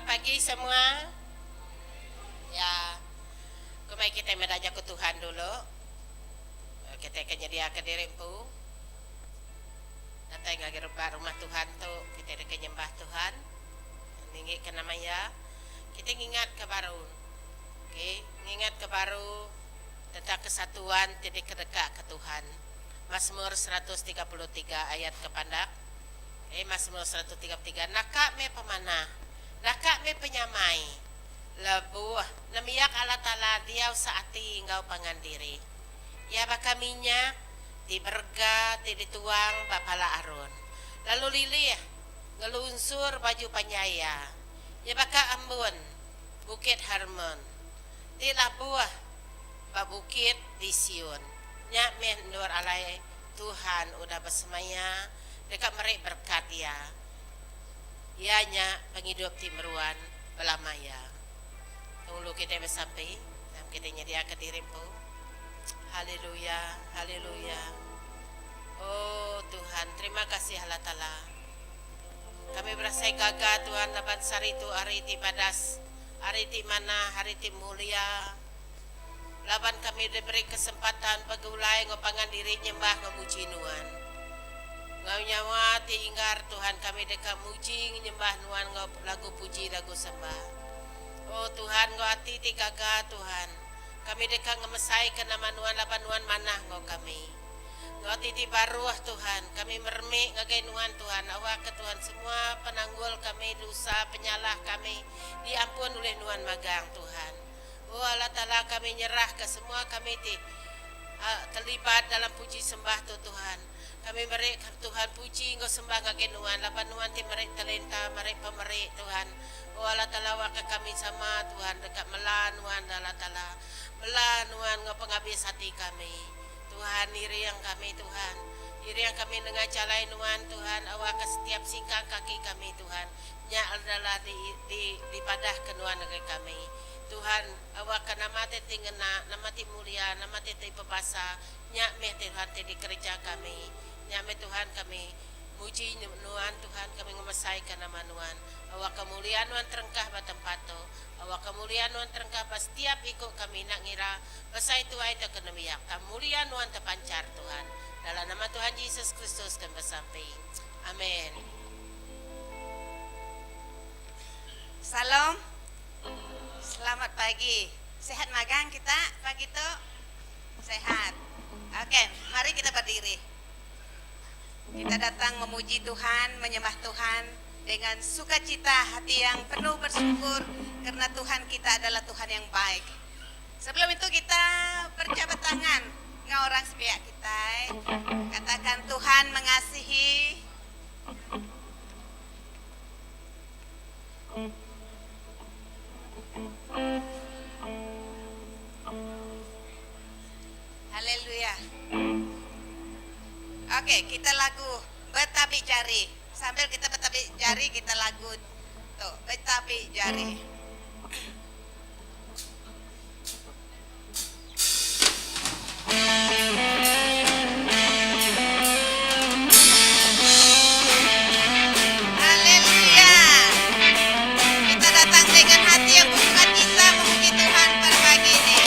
Selamat pagi semua. Ya. Ku mai kitai meda jaku Tuhan dulu. Kitai ke nyediaka diri empu. Datai ngagai rebak rumah Tuhan tu, kitai deka nyembah Tuhan. Ninggika nama Iya. Kitai ngingatka baru. Okey, ngingatka baru tentang kesatuan ti dikedekaka Tuhan. Masmur 133 ayat ke pandak. Eh Masmur 133 Naka meh pemanah, naka meh penyamai lebuh nembiak Allah Taala diau seati enggau pangan diri. Iya baka minyak ti berega ti dituang ba pala Aron, lalu lilih ngelunsur baju panjai iya. Iya baka embun Bukit Hermon ti labuh ba bukit di Sion. Nya meh endur alai Tuhan udah besemaya deka meri berekat Iya, iya nya pengidup ti meruan belama iya. Tunglu kitai besampi, dalam kitai nyediaka diri empu. Haleluya, haleluya. Oh Tuhan, terima kasih Allah Taala. Kami berasai gaga Tuhan laban sehari tu hari ti badas, hari ti manah, hari ti mulia. Laban kami diberi kesempatan begulai enggau pangan diri nyembah enggau muji Nuan. Enggau nyawa ti inggar Tuhan kami deka muji nyembah Nuan enggau lagu puji lagu sembah. O Tuhan enggau ati ti gaga Tuhan kami deka ngemesaika nama Nuan laban Nuan manah enggau kami. Enggau ati ti baruh Tuhan kami meremi ngagai Nuan Tuhan awakka Tuhan semua penanggul kami dosa penyalah kami diampun ulih Nuan magang Tuhan. O Allah Taala kami nyerahka semua kami ti terlibat dalam puji sembah tu Tuhan. Kami meri Tuhan puji enggau sembah ngagai Nuan laban Nuan ti meri talenta meri pemeri Tuhan. O Allah Taala awakka kami sama Tuhan deka mela Nuan Allah Taala. Mela Nuan enggau pengabis ati kami. Tuhan iring kami Tuhan. Iring kami nengah jalai Nuan Tuhan awakka setiap singkang kaki kami Tuhan nya adalah di di dipadahka Nuan ngagai kami. Tuhan, awakka nama ti ti ngena, nama ti mulia, nama ti ti bebasa, nya meh Tuhan ti dikereja kami. Nya meh Tuhan kami muji Nuan, Tuhan kami ngemesaika nama Nuan. Awakka mulia Nuan terengkah ba tempat tu. Awakka mulia Nuan terengkah ba setiap iku kami enda ngira besai tuai tauka nembiak. Tang mulia Nuan tepanchar, Tuhan. Dalam nama Tuhan Jesus Kristus kami besampi. Amen. Salam. Selamat pagi. Sehat magang kita pagi tu? Sehat. Okey, mari kita berdiri. Kita datang memuji Tuhan, menyembah Tuhan dengan sukacita hati yang penuh bersyukur kerana Tuhan kita adalah Tuhan yang baik. Sebelum itu kita berjabat tangan dengan orang sepiak kita. Katakan Tuhan mengasihi. Haleluya. Okey, kita lagu Betabi Jari. Sambil kita betabi jari, kita lagu tu Betabi Jari. Haleluya. Kita datang dengan hati yang bersuka cita memuji Tuhan pada pagi ini.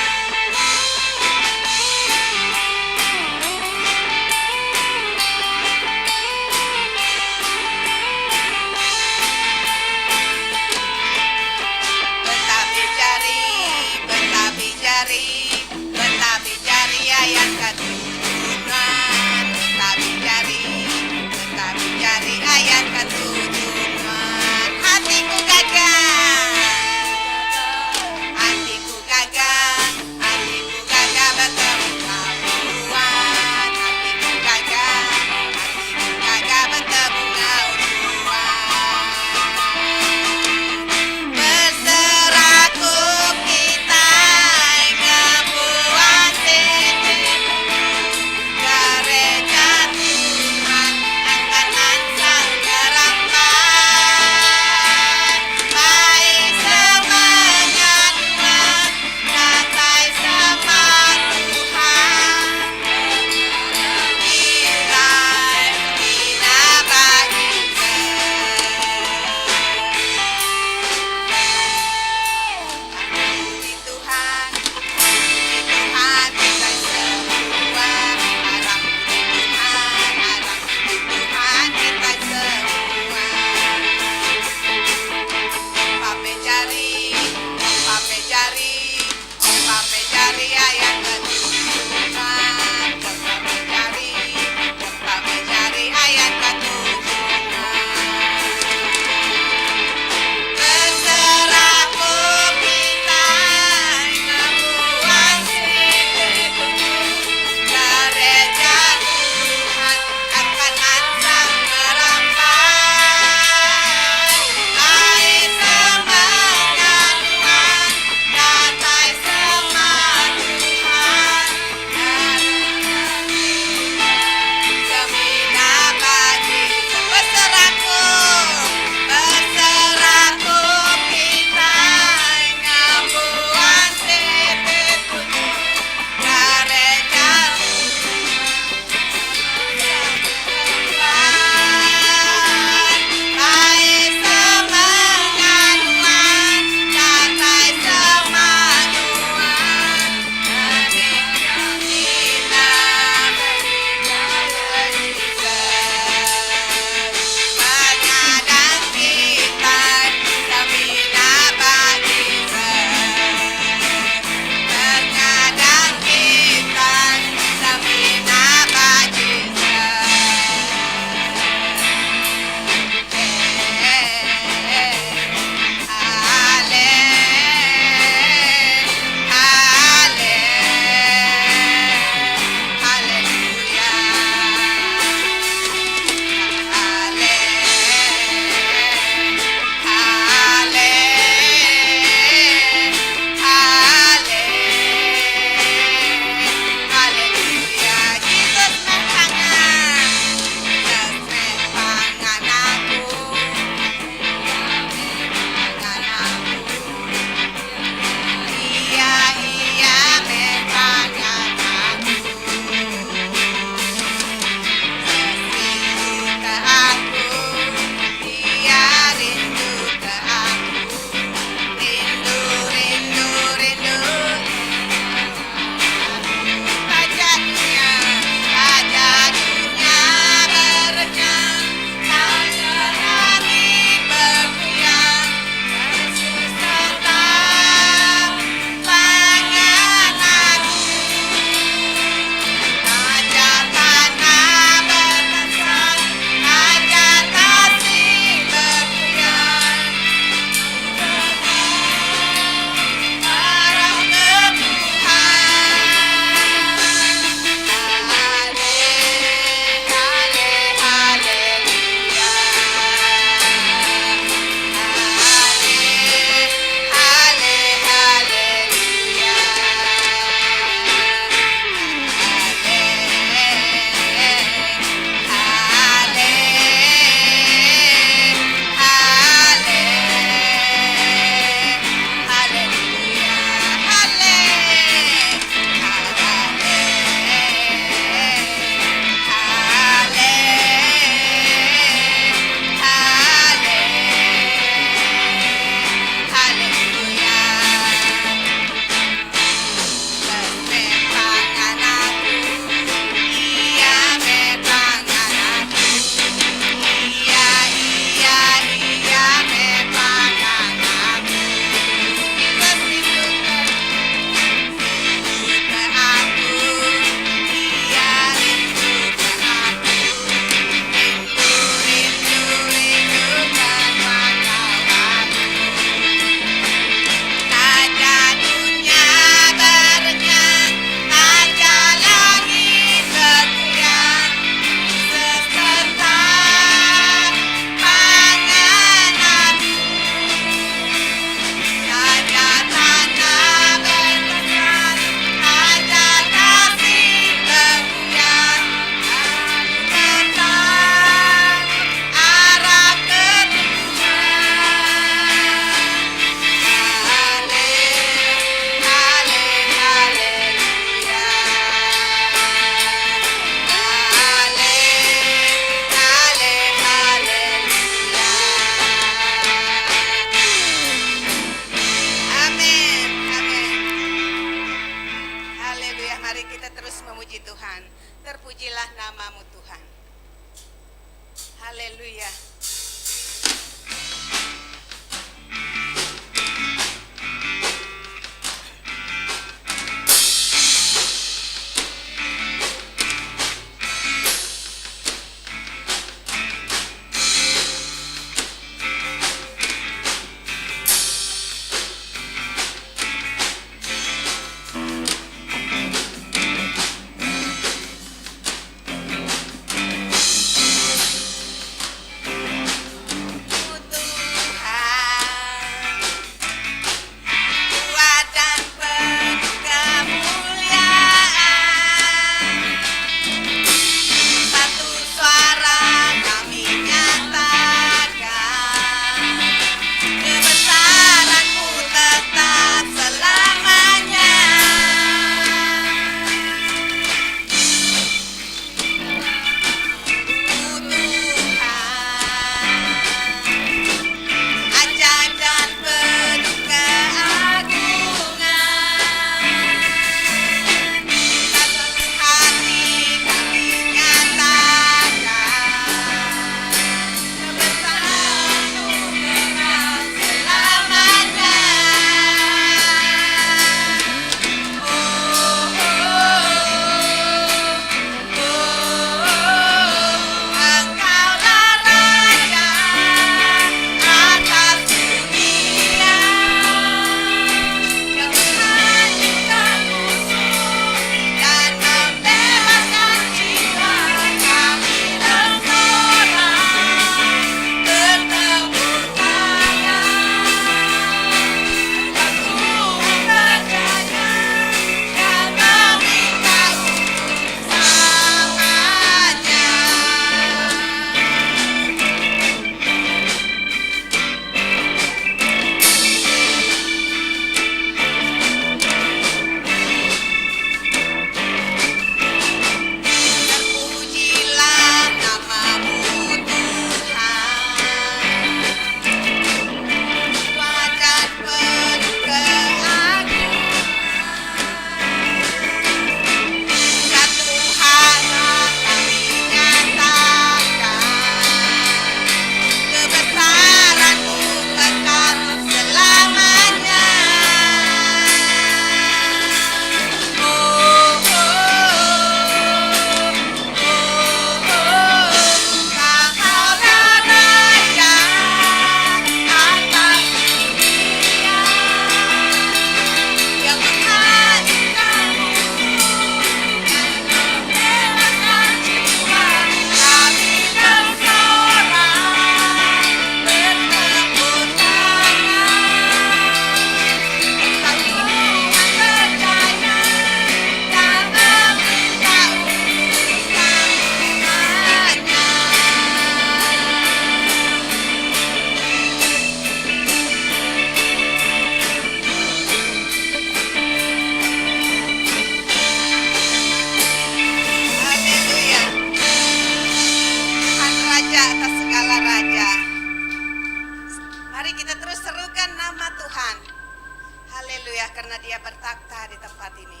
Haleluya karena Dia bertakhta di tempat ini.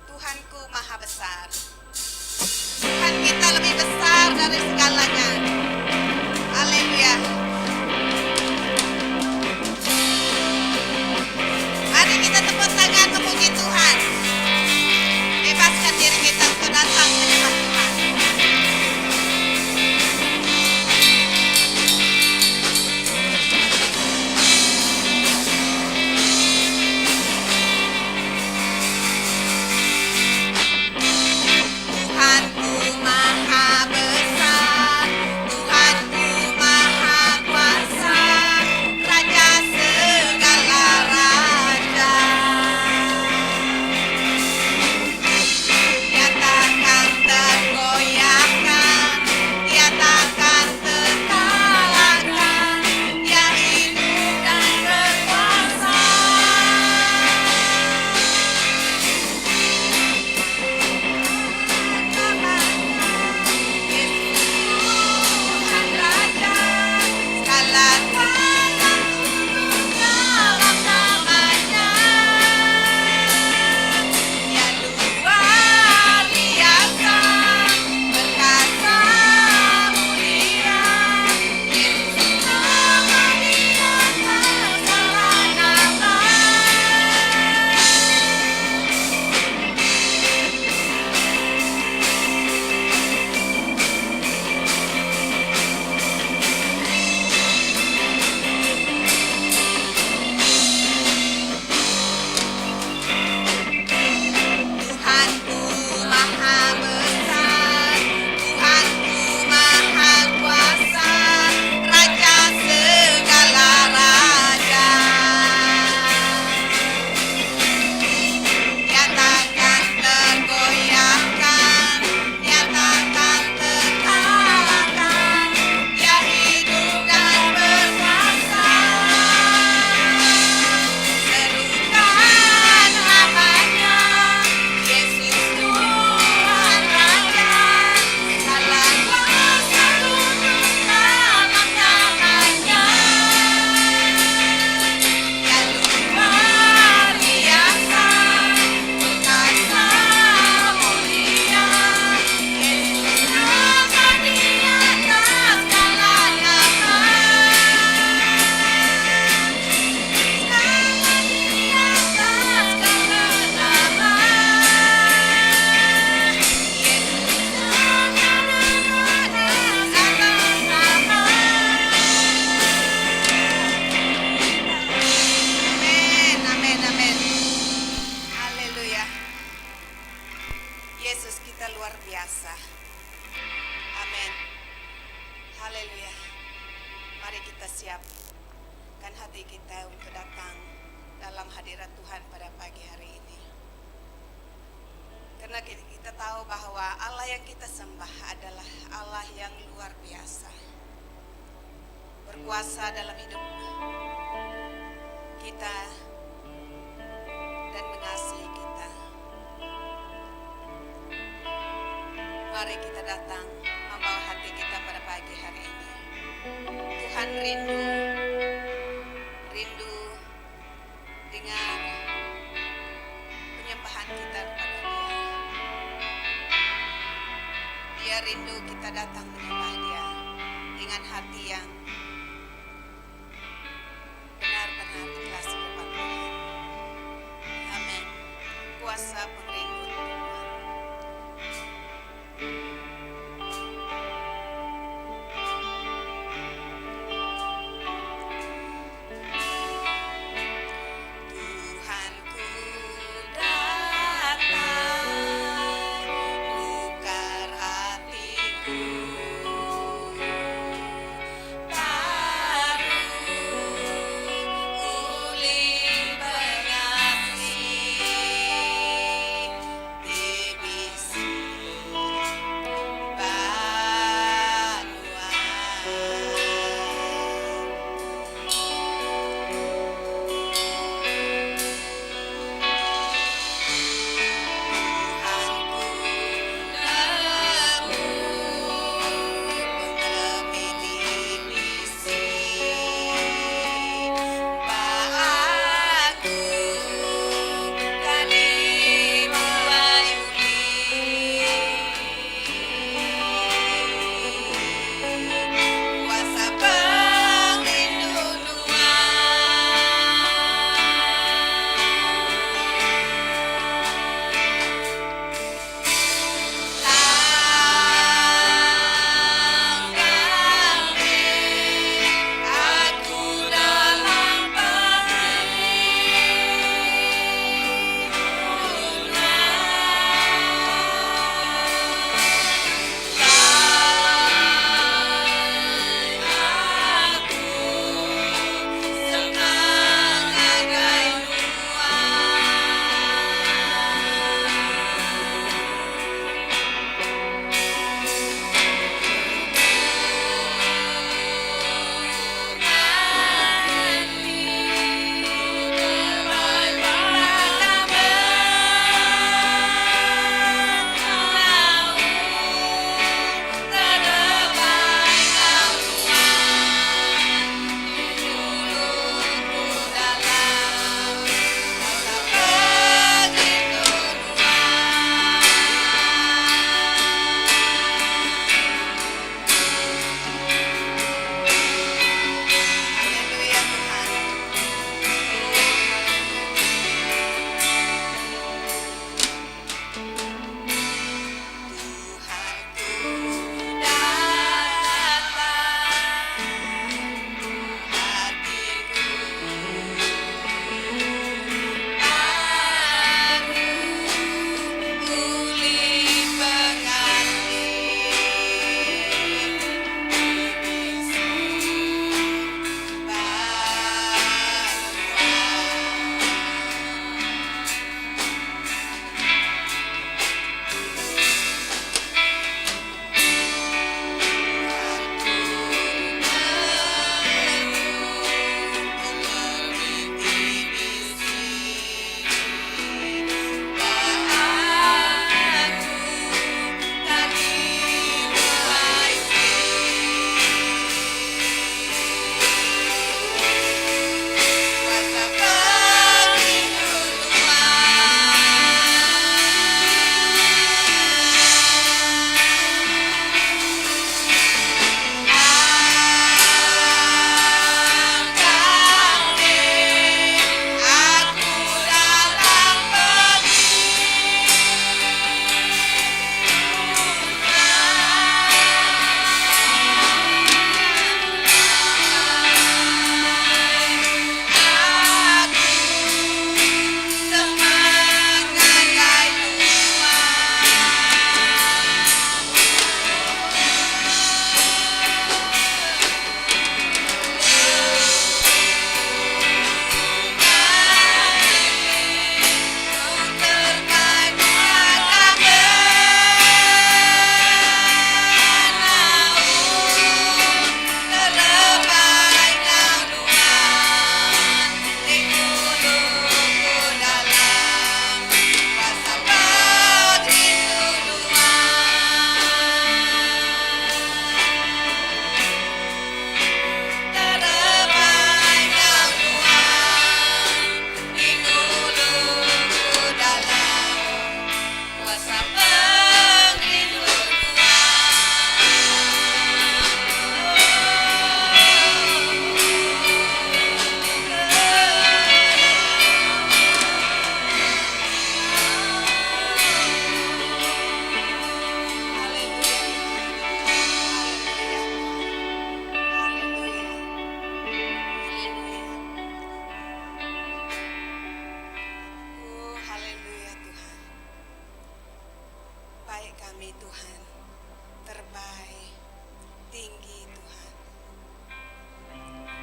Tuhanku maha besar. Tuhan kita lebih besar dari segalanya. Haleluya. Mari kita tepuk tangan memuji Tuhan. Bebaskan diri kita untuk datang menyembah Tuhan. Tuhanku maha besar, Tuhanku maha kuasa, Raja segala raja. Dia takkan tergoyahkan, Dia takkan terkalahkan, Dia hidup dan berkuasa. Yesus Tuhan Raja, segala kuasa tunduk dalam namanya. Dia luar biasa, perkasa mulia. Yesus nama di atas segala nama. Tuhanku maha besar, Tuhanku maha kuasa, Raja segala raja. Dia takkan tergoyahkan, Dia takkan terkalahkan, Dia hidup dan berkuasa. Serukan namanya, Yesus Tuhan Raja, segala kuasa tunduk dalam namanya. Dia luar biasa, perkasa mulia, Yesus nama di atas segala nama. Segala di atas segala nama. Yesus nama atas nama. Amin, amin, amin. Haleluya. Yesus kita luar biasa. Amin. Haleluya. Mari kita siapkan hati kita untuk datang dalam hadirat Tuhan pada pagi hari ini. Karena kita tahu bahwa Allah yang kita sembah adalah Allah yang luar biasa. Berkuasa dalam hidup kita dan mengasihi kita. Mari kita datang membawa hati kita pada pagi hari ini. Tuhan rindu, rindu dengar penyembahan kita kepada Dia. Dia rindu kita datang menyembah Dia dengan hati yang benar-benar ikhlas di depan Tuhan. Amin. Kuasa pengerindu Tuhan.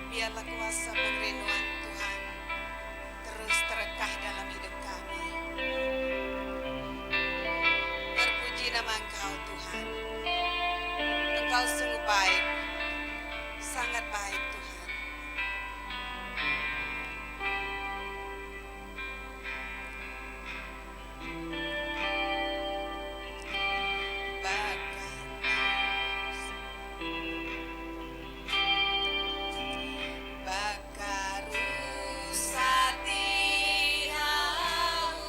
Biarlah kuasa pengerinduan Tuhan terus terengkah dalam hidup kami. Terpuji nama Engkau Tuhan. Engkau sungguh baik, sangat baik Tuhan. Baka rusa ti haus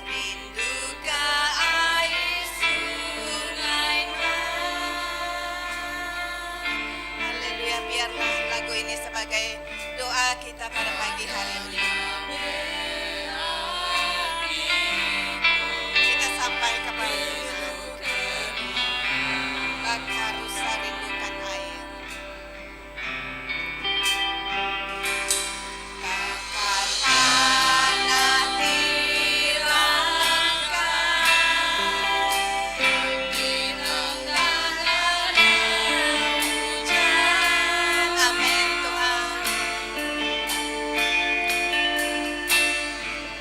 rinduka ai sungai nuan. Haleluya, biarlah lagu ini sebagai doa kita pada pagi hari ini. Kita sampai kepada Tuhan. Baka rusa rindukan air. Baka tanah ti rangka Hujan. Amin Tuhan.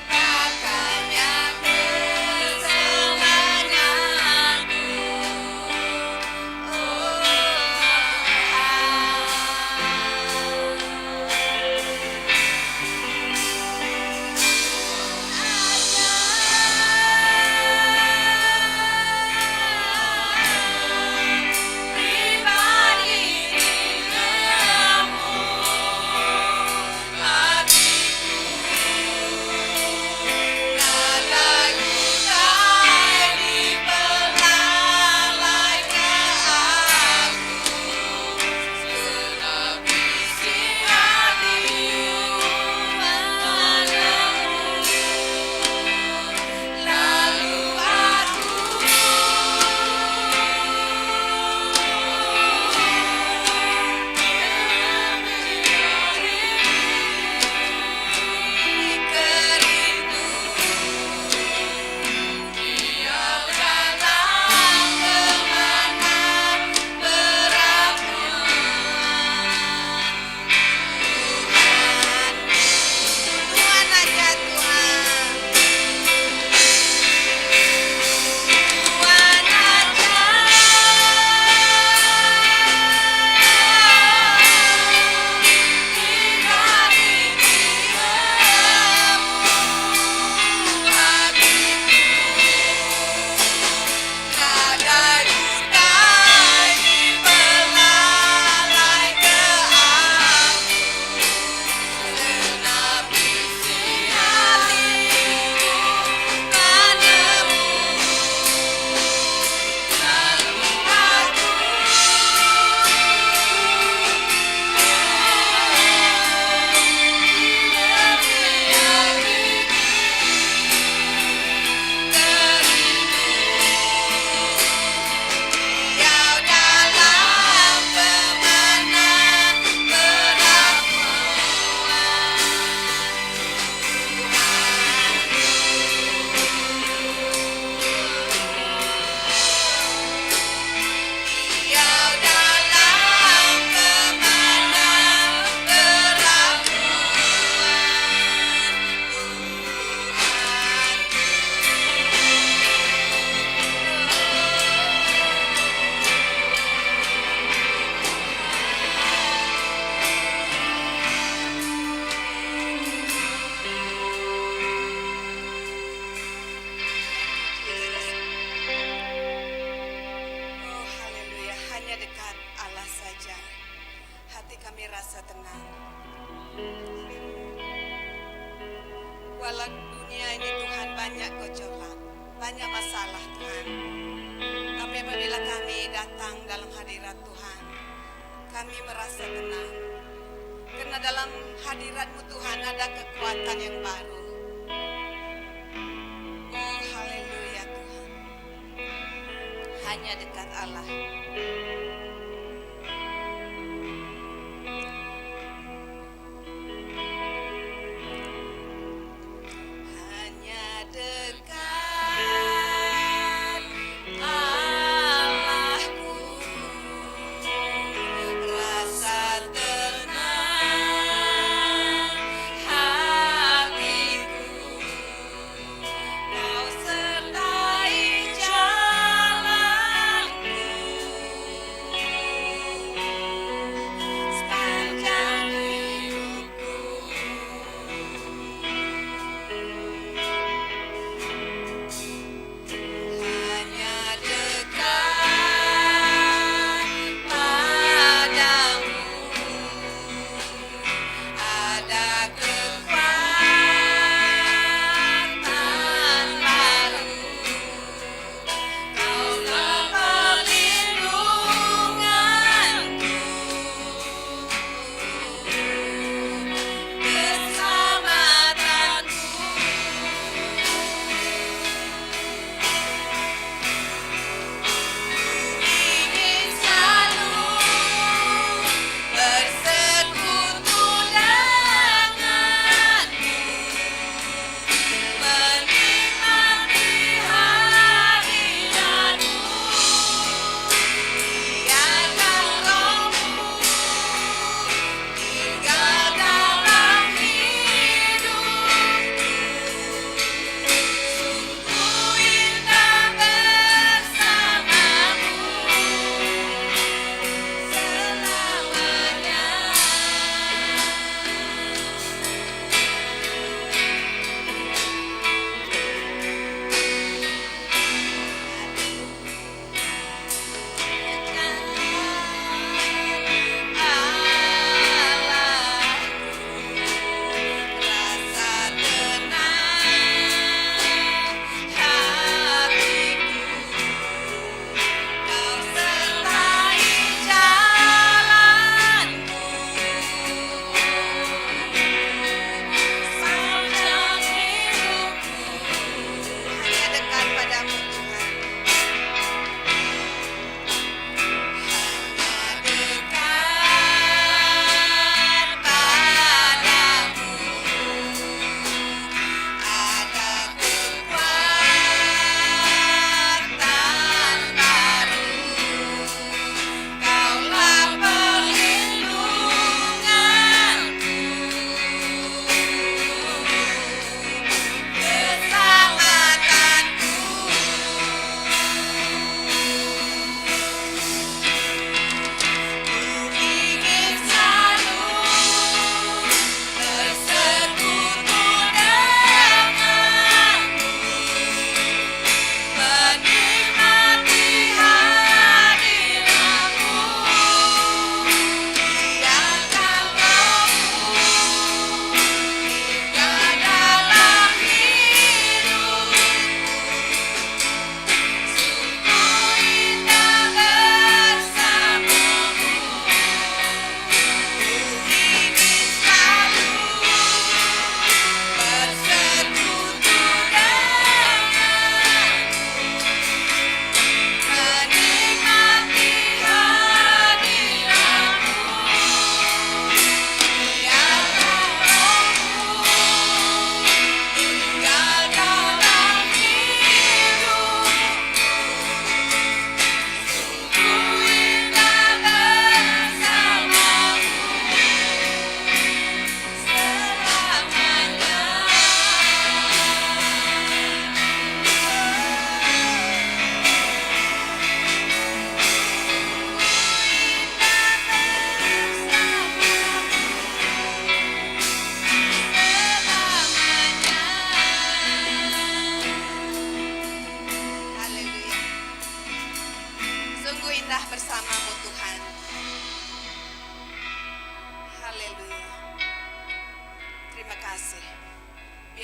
Bakanya kesenanganku, oh Tuhan. Pribadi nemu hatiku nadai utai dipelalai ke aku senabisi hatiku menemu lalu aku Kerindu diau dalam kemana perapuan Tuhan, Tuhan aja Tuhan, Tuhan aja. Pribadi nemu hatiku nadai utai dipelalai ke aku senabisi hatiku menemu lalu aku Diau dalam pemana perapuan Tuhan. Diau dalam pemana perapuan Tuhan. Jesus. Oh haleluya, hanya dekat Allah saja hati kami rasa tenang. Walau dunia ini Tuhan banyak gejolak, banyak masalah Tuhan. Tapi apabila kami datang dalam hadirat Tuhan, kami merasa tenang. Karena dalam hadiratmu Tuhan ada kekuatan yang baru. Oh haleluya Tuhan. Hanya dekat Allah. Hanya dekat Allahku rasa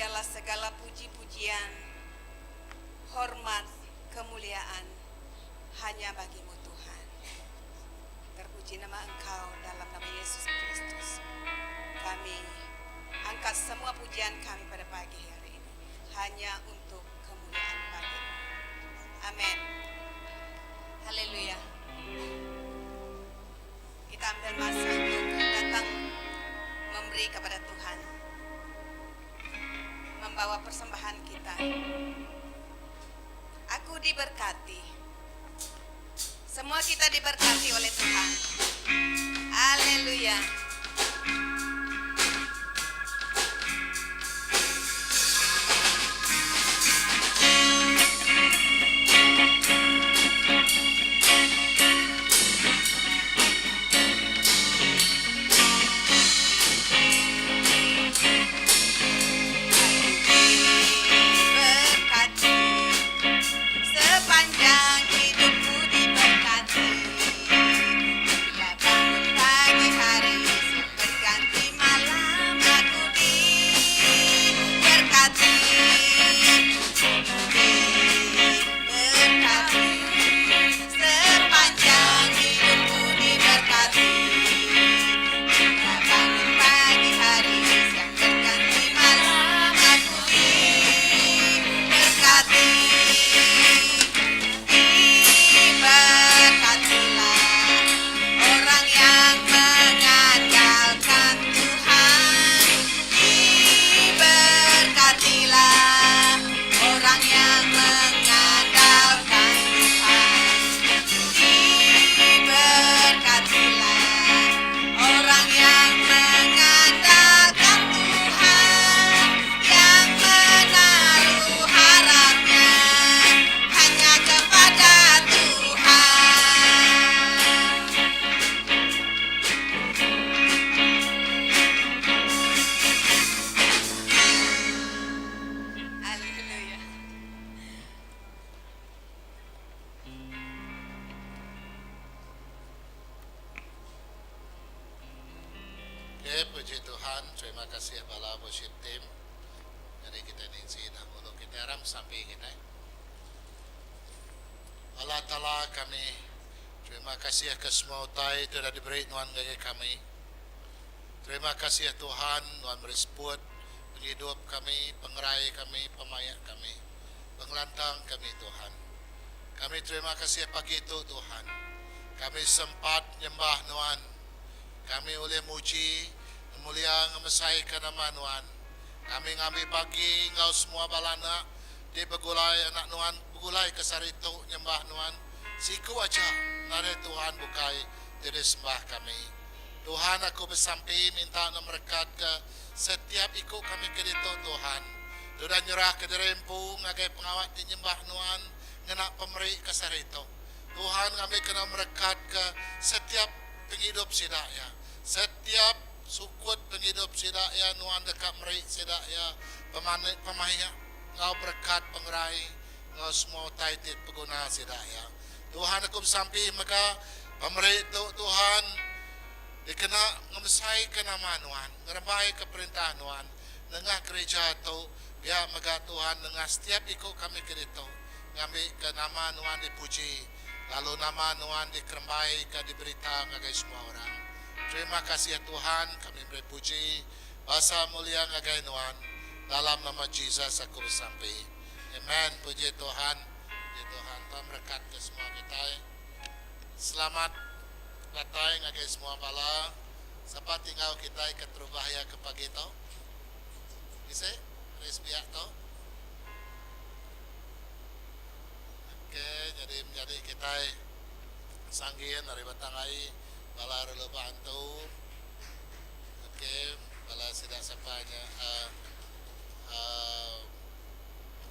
Biarlah segala puji-pujian, hormat, kemuliaan hanya bagimu Tuhan. Terpuji nama Engkau dalam nama Yesus Kristus. Kami angkat semua pujian kami pada pagi hari ini hanya untuk kemuliaan bagimu. Amin. Haleluya. Kita ambil masa untuk datang memberi kepada Tuhan. Membawa persembahan kita. Aku diberkati. Semua kita diberkati oleh Tuhan. Haleluya. Diberkati sepanjang hidupku diberkati. Bila bangun pagi hari berganti malam aku diberkati. Diberkati sepanjang hidupku diberkati. Bila bangun pagi hari siang berganti malam aku diberkati. Diberkatilah orang yang mengandalkan Tuhan. Diberkatilah orang yang mengandalkan Tuhan. Diberkatilah orang yang mengandalkan Tuhan, yang menaruh harapnya hanya kepada Tuhan. Haleluya. Okay, puji Tuhan, terima kasih bala worship team. Jadi kita ni dah ngulu kita aram sampai kita. Allah Ta'ala kami terima kasih ke semua utai itu dah diberi nuan bagi kami. Terima kasih Tuhan nuan meresput penghidup kami, pengerai kami, pemayak kami, pengelantang kami Tuhan. Kami terima kasih pagi itu Tuhan. Kami sempat nyembah nuan. Kami ulih muji, mulia ngemesai ke nama nuan. Kami ngambil pagi ngau semua balana di begulai anak nuan begulai ke saritu nyembah nuan. Siku aja nare Tuhan bukai jadi sembah kami. Tuhan aku bersampi minta na merekat ke setiap ikut kami ke ditu Tuhan. Tuhan nyerah ke dirempu ngagai pengawat di nyembah nuan ngena pemeri ke saritu. Tuhan kami kena merekat ke setiap penghidup sidak ya. Setiap sukut penghidup sidak ya nuan dekat meri sidak ya pemanik pemaya ngau berkat pengerai ngau semua utai ti pengguna sidak ya. Tuhan aku bersampi maka pemeri tu Tuhan dikena ngemesai ke nama nuan, ngerembai ke perintah nuan, nengah gereja tu biar mega Tuhan nengah setiap ikut kami ke ditu ngambil ke nama nuan dipuji lalu nama nuan dikerembai ke diberita ngagai semua orang. Terima kasih ya Tuhan, kami beri puji bahasa mulia ngagai nuan dalam nama Jesus aku bersampi. Amen. Puji Tuhan. Puji Tuhan. Tuhan berkat ke semua kita. Selamat datang ngagai semua bala. Siapa tinggal kita ke terubah ya ke pagi tu? Bisa? Ris biak tu? Okey, jadi menjadi kita sanggin dari Batang Ai bala relu bantu. Okey, bala sidak siapanya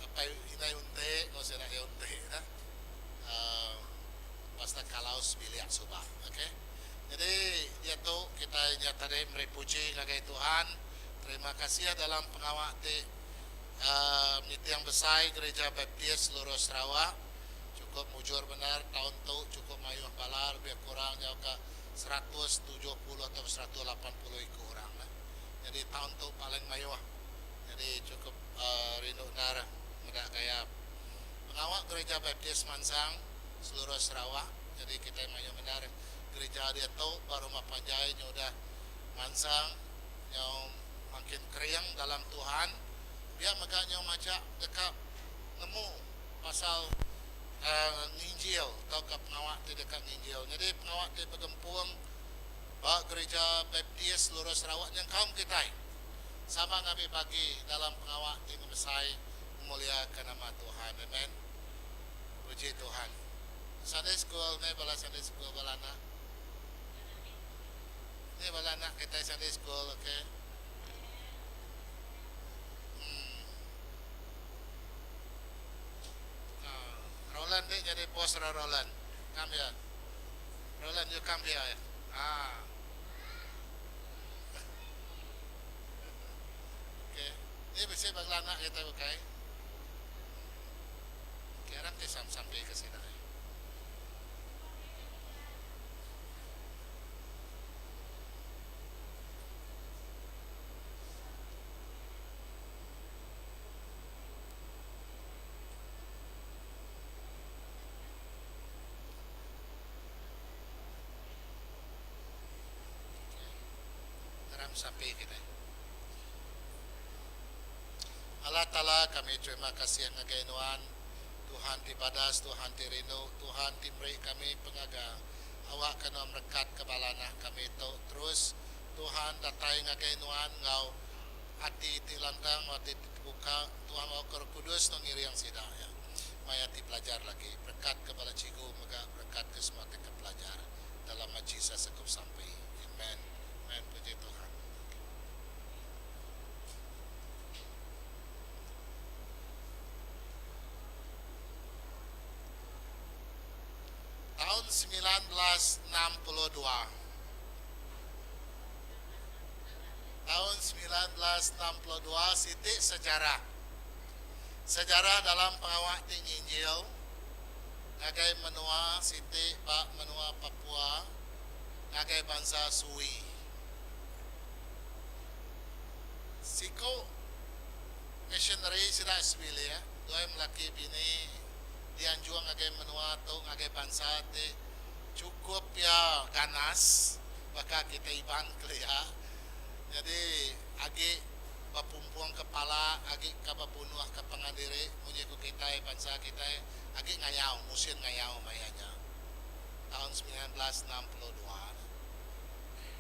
apa inai unte, kau sidak ya unte dah. Pasal kalau bilik subah, okey. Jadi dia tu kita nyata tadi beri puji ngagai Tuhan. Terima kasih dalam pengawak ti meeting yang besar Gereja Baptis seluruh Sarawak. Cukup mujur benar tahun tu cukup mayuh bala lebih kurang jauh ke 170 atau 180 ikut orang lah. Jadi tahun tu paling mayuh. Nyadi chukup rindu endar meda gaya pengawa Gerija Baptist mansang seluruh Sarawak. Nyadi kitai mayuh bendar gerija diatu ba rumah panjai nya udah mansang nyau makin kering dalam Tuhan. Pia mega nyau majak deka nemu pasal nginjil tauka pengawa ti deka nginjil. Nyadi pengawa ti begempung ba Gerija Baptist seluruh Sarawak nyengkaum kitai sama ngambi bagi dalam pengawa ti ngemesai ngemuliaka nama Tuhan. Amen. Puji Tuhan. Sunday school ni bala Sunday school bala anak. Ni bala anak kitai Sunday school okay. Hmm. Uh, Roland ni jadi bos Roland. Come here. Roland you come here. Ah. Okey. Ni bisi bala anak kitai bukai. Okey, aram ti sampi ke sida. Aram sampi kitai. Allah Taala kami terima kasih ngagai Nuan, Tuhan ti badas, Tuhan ti rindu, Tuhan ti meri kami pengaga. Awakka Nuan merekatka bala anak kami tu terus Tuhan datai ngagai Nuan enggau ati ti lantang enggau ati ti tebuka. Tuhan awakka Roh Kudus Nuan ngiring sida iya maya ti belajar lagi. Berekatka bala cikgu mega berekatka semua ti ke pelajar. Dalam nama Jesus aku besampi. Amen. Amen. Puji Tuhan. Taun 1962. Taun 1962 siti sejarah. Sejarah dalam pengawa ti nginjil ngagai menua siti ba menua Papua ngagai bansa Sui. Siku missionary sida sebilik duai melaki bini dianjung ngagai menua tu ngagai bansa ti chukup iya ganas baka kitai Iban kelia nyadi agi bepumpung kepala agi ka bebunuh ka pangan diri munyi ku kitai bansa kitai agi ngayau musin ngayau maya nya taun 1962.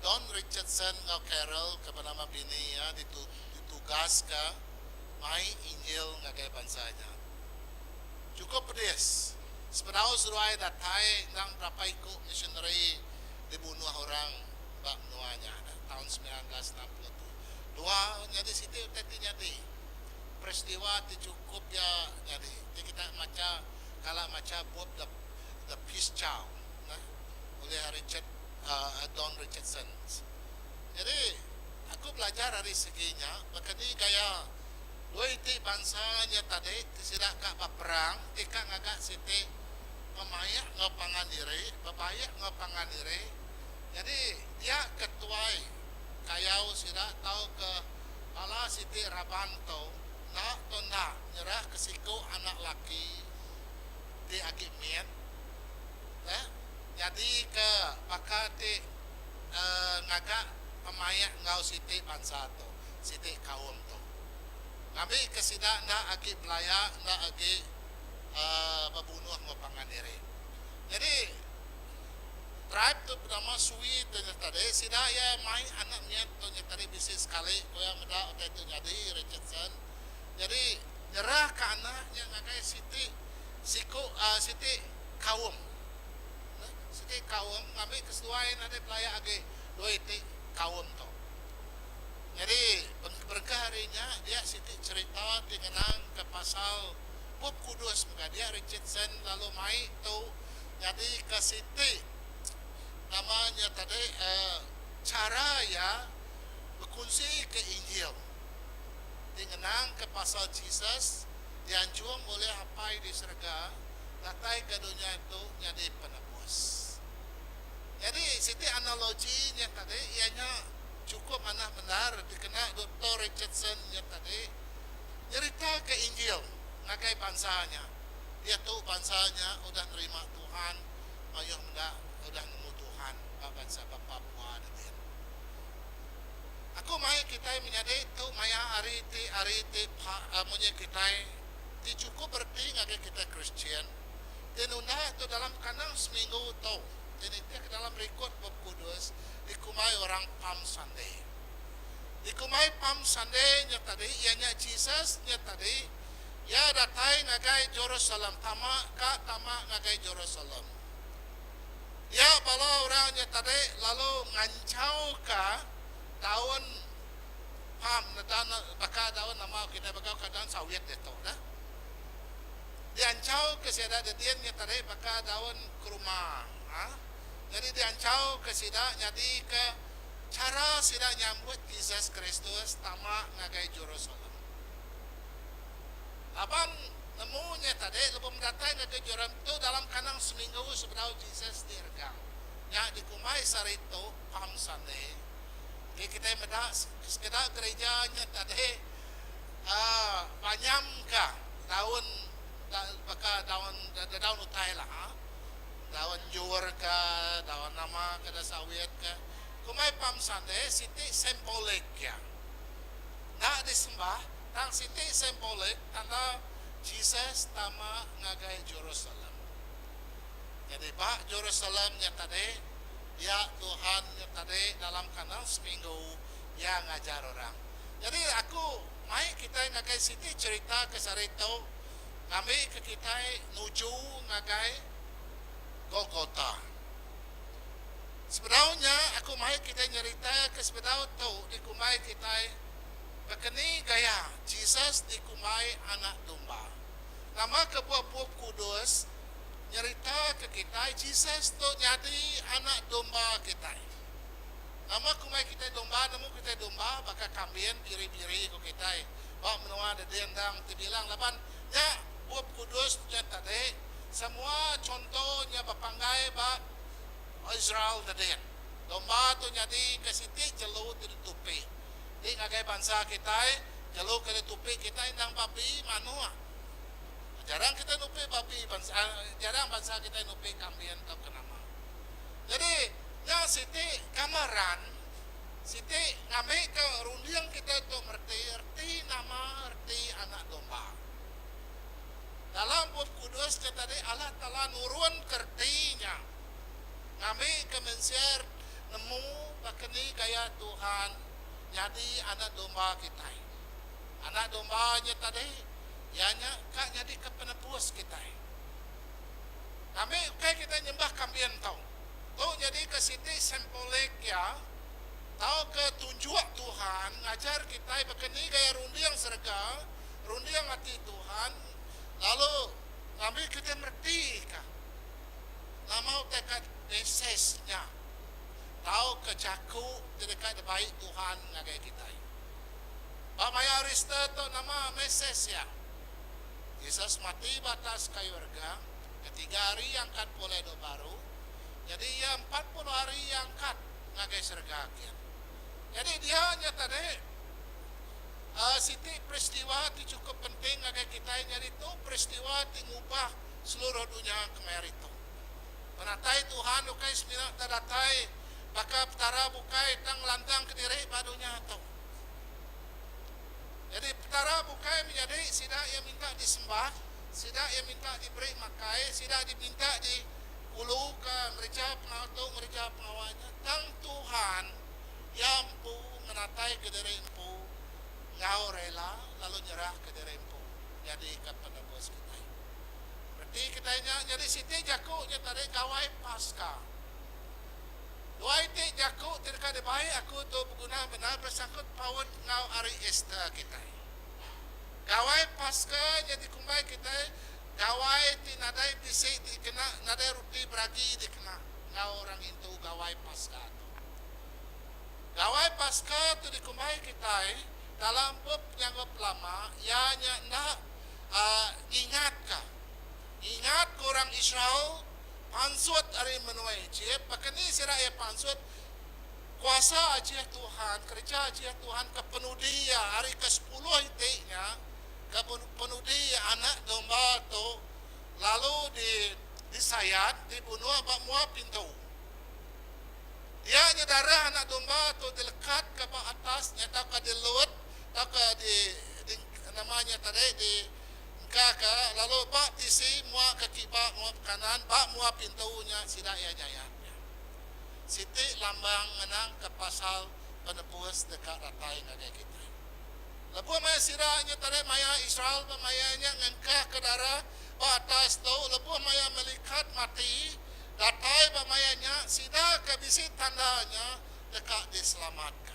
Don Richardson enggau Carol ke benama bini iya ditugaska mai Injil ngagai bansa nya. Chukup pedis, sebedau seduai datai endang berapa iku missionary dibunuh orang ba menua nya taun 1962 nyadi siti utai ti nyadi peristiwa ti chukup iya nyadi ti kita macha kala macha bup The The Peace Child neh ulih Richard Don Richardson. Nyadi aku belajar ari segi nya baka ni gaya dua iti bansa nya tadi ti sida ka beperang ti ka ngaga siti pemaik enggau pangan diri, bebaik enggau pangan diri. Nyadi dia ketuai kayau sida tauka bala siti raban tu enda tu enda nyerahka siku anak laki ti agi mit eh nyadika baka ti ngaga pemaik enggau siti bansa tu, siti kaum tu. Ngambika sida enda agi belaya enda agi bebunuh enggau pangan diri. Nyadi tribe tu benama Sui tu nya tadi sida iya mai anak mit tu nya tadi bisi sekali ku iya meda utai tu nyadi Richardson. Nyadi nyerahka anak nya ngagai siti siku siti kaum. Siti kaum ngambika seduai nadai belaya agi dua iti kaum tu. Nyadi berengkah ari nya dia siti cherita ti ngenangka pasal Bup Kudus mega dia Richardson lalu mai tu nyadika siti nama nya tadi chara iya bekunsika Injil ti ngenangka pasal Jesus dianjung ulih Apai di serega datai ke dunya tu nyadi penebus. Nyadi siti analogi nya tadi iya nya chukup. chukup manah bendar dikena Doktor Richardson nya tadi nyeritaka Injil ngagai bansa nya. Diatu bansa nya udah nerima Tuhan, mayuh meda udah nemu Tuhan ba bansa ba Papua dedin. Aku mai kitai menyadi tu maya hari ti hari ti munyi kitai ti chukup bereti ngagai kitai Kristian ti nunda tu dalam kandang seminggu tu ti nitihka dalam rikod Bup Kudus dikumbai orang Palm Sunday. Dikumbai Palm Sunday nya tadi iya nya Jesus nya tadi iya datai ngagai Jerusalem tama ka tama ngagai Jerusalem. Dia bala orang nya tadi lalu nganchauka daun palm nedan baka daun nama kitai baka ka daun sawit ditu dah. Dianchauka sida dedin nya tadi baka daun kurma. Ha. Nyadi dianchauka sida nyadika chara sida nyambut Jesus Kristus tama ngagai Jerusalem. Laban nemu nya tadi lebuh medatai ngagai Joram tu dalam kandang seminggu sebedau Jesus diregang. Nya dikumbai sehari tu Palm Sunday. Enti kitai meda sekeda gerija nya tadi uhh banyamka daun baka daun daun utai lah uhh daun jur ka daun nama ka da sawit ka. Kumbai Palm Sunday siti simbolik iya. Enda disembah Tang siti simbolik tanda Jesus tama ngagai Jerusalem. Nyadi ba Jerusalem nya tadi, dia Tuhan nya tadi dalam kandang seminggu iya ngajar orang. Nyadi aku mai kitai ngagai siti cherita ke sehari tu ngambika kitai nuju ngagai Golgota. Sebedau nya aku mai kitai nyerita ke sebedau tu dikumbai kitai Baka ni gaya Jesus dikumbai Anak Domba? Nama kebuah Bup Kudus nyeritaka kitai Jesus tu nyadi Anak Domba kitai? Nama kumbai kitai domba? Nemu kitai domba baka kambin biri-biri ku kitai ba menua dedin endang ti bilang laban nya Bup Kudus nya tadi semua chunto nya bepanggai ba Israel dedin. Domba tu nyadi ke siti jelu ti ditupi. Ti ngagai bansa kitai, jelu ke ditupi kitai endang babi manuk. Jarang kitai nupi babi bansa jarang bansa kitai nupi kambin tauka nama. Nyadi nya siti gambaran siti ngambika runding kitai tu mereti reti nama reti anak domba. Dalam Bup Kudus nya tadi Allah Taala nurunka reti nya ngambika mensia Nemu baka ni gaya Tuhan nyadi anak domba kitai. Anak domba nya tadi, iya nya ka nyadika penebus kitai. Ngambi ukai kitai nyembah kambin tu. Tu nyadika siti simbolik iya tauka tunjuk Tuhan ngajar kitai baka ni gaya runding serega, runding ati Tuhan lalu ngambi kitai meretika nama utai ka Mesej nya tauka jaku ti deka dibai Tuhan ngagai kitai. Ba maya hari Easter tu nama mesej iya? Jesus mati ba atas kayu regang, ketiga hari iya angkat pulai duk baru, nyadi iya 40 hari iya angkat ngagai serega kin. Nyadi dia nya tadi uhh siti peristiwa ti chukup penting ngagai kitai nyadi tu peristiwa ti ngubah seluruh dunya kemaya hari tu. Penatai Tuhan ukai semina enda datai baka petara bukai tang ngelantangka diri ba dunya tu. Nyadi petara bukai menyadi sida iya minta disembah, sida iya minta diberi makai, sida diminta dikuluka ngereja pengawa tu ngereja pengawa nya tang Tuhan iya empu ngenataika diri empu enggau rela lalu nyerahka diri empu nyadika penebus kitai. Reti kitai nya nyadi siti jaku nya tadi Gawai Paska. Dua iti jaku ti deka dibai aku tu beguna bendar besangkut paut enggau hari Easter kitai. Gawai Paska nya dikumbai kitai gawai ti nadai bisi dikena nadai ruti beragi dikena enggau orang ngintu Gawai Paska tu. Gawai Paska tu dikumbai kitai dalam Bup Penyanggup Lama iya nya enda Ngingatka. Ngingatka orang Israel pansut ari menua Ejip, baka ni sida iya pansut? Kuasa ajih Tuhan, kereja ajih Tuhan ke penudi iya ari ke sepuluh iti nya, ke penudi iya anak domba tu lalu di disayat, dibunuh ba mua pintu. Dia nya darah anak domba tu dilekatka ba atas nya tauka dilut tauka di di nama nya tadi di engkaka lalu ba tisi mua ke kiba mua ke kanan ba mua pintu nya sida iya nyayat nya. Siti lambang ngenangka pasal penebus deka datai ngagai kitai. Lebuh maya sida nya tadi maya Israel ba maya nya ngengkahka darah ba atas tu lebuh maya melikat mati datai ba maya nya sida ke bisi tanda nya deka diselamatka.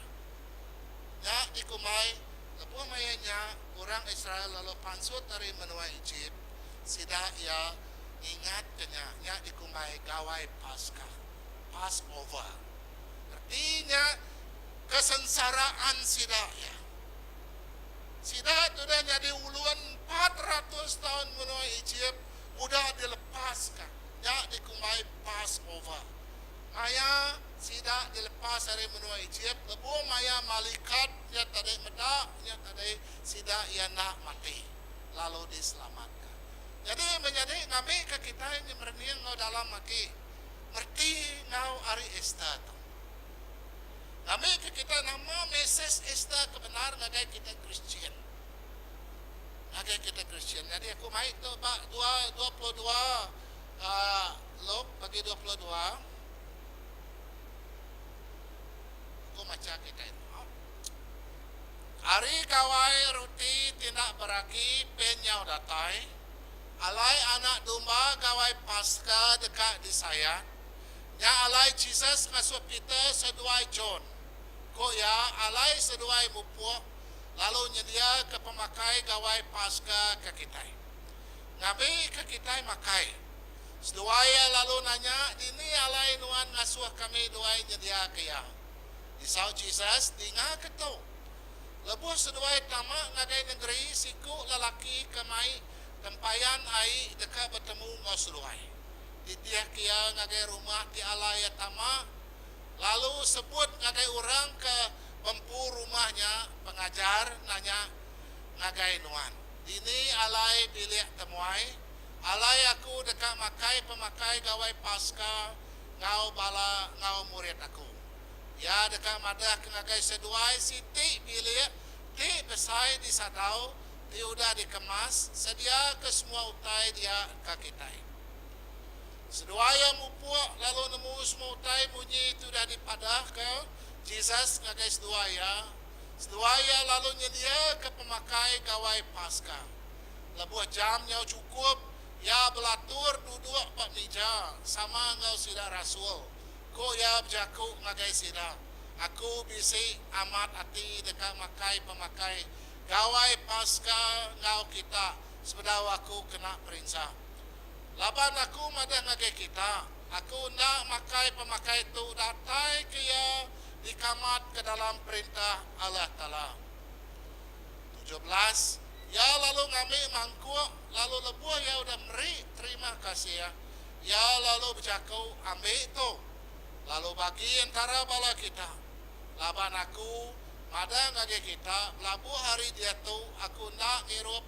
Nya dikumbai lebuh maya nya orang Israel lalu pansut ari menua Ejip, sida iya ngingatka nya, nya dikumbai Gawai Paskah, Passover. Reti nya kesengsaraan sida iya. Sida ti udah nyadi ulun 400 taun menua Ejip udah dilepaska, nya dikumbai Passover. Maya sida dilepas ari menua Ejip, lebuh maya malikat nya tadi meda nya tadi, sida iya enda mati lalu diselamatka. Nyadi menyadi ngambika kitai nyemerening enggau dalam agi mereti enggau ari Ester tu. Ngambika kitai nama mesej Ester ke bendar ngagai kitai Kristian. Ngagai kitai Kristian. Nyadi aku mai tu ba dua 22 uhh Luke bagi 22 aku macha kitai tu. Ari gawai ruti ti enda beragi pen nyau datai, alai anak domba gawai Paska deka disayat. Nya alai Jesus ngasuh Peter seduai John. Ku iya, Alai seduai mupuk lalu nyediaka pemakai gawai Paska ke kitai. Ngambika kitai makai. Seduai iya lalu nanya, Dini alai nuan ngasuh kami duai nyediaka iya? Disaut Jesus, Dingaka tu. Lebuh seduai tama ngagai nengeri, siku lelaki ke mai tempayan ai deka betemu enggau seduai. Titihka iya ngagai rumah ti alai iya tama, lalu sebut ngagai orang ke bempu rumah nya, Pengajar nanya ngagai nuan, Dini alai bilik temuai, alai aku deka makai pemakai Gawai Paska enggau bala enggau murid aku? Iya deka madahka ngagai seduai siti bilik ti besai di sadau ti udah dikemas sediaka semua utai dia ka kitai. Seduai iya mupuk lalu nemu semua utai munyi ti udah dipadahka Jesus ngagai seduai iya. Seduai iya lalu nyediaka pemakai Gawai Paska. Lebuh jam nyau chukup, iya belatur duduk ba mija sama enggau sida rasul. Ku iya bejaku ngagai sida, Aku bisi amat ati deka makai pemakai Gawai Paska enggau kita sebedau aku kena perinsa. Laban aku madah ngagai kita, aku enda makai pemakai tu datai ke iya dikamatka dalam Perintah Allah Taala. 17, Iya lalu ngambi mangkuk, lalu lebuh iya udah meri terima kasih, Iya lalu bejaku, Ambi tu, lalu bagi entara bala kita. Laban Aku madah ngagai kita, belabuh ari diatu Aku enda ngirup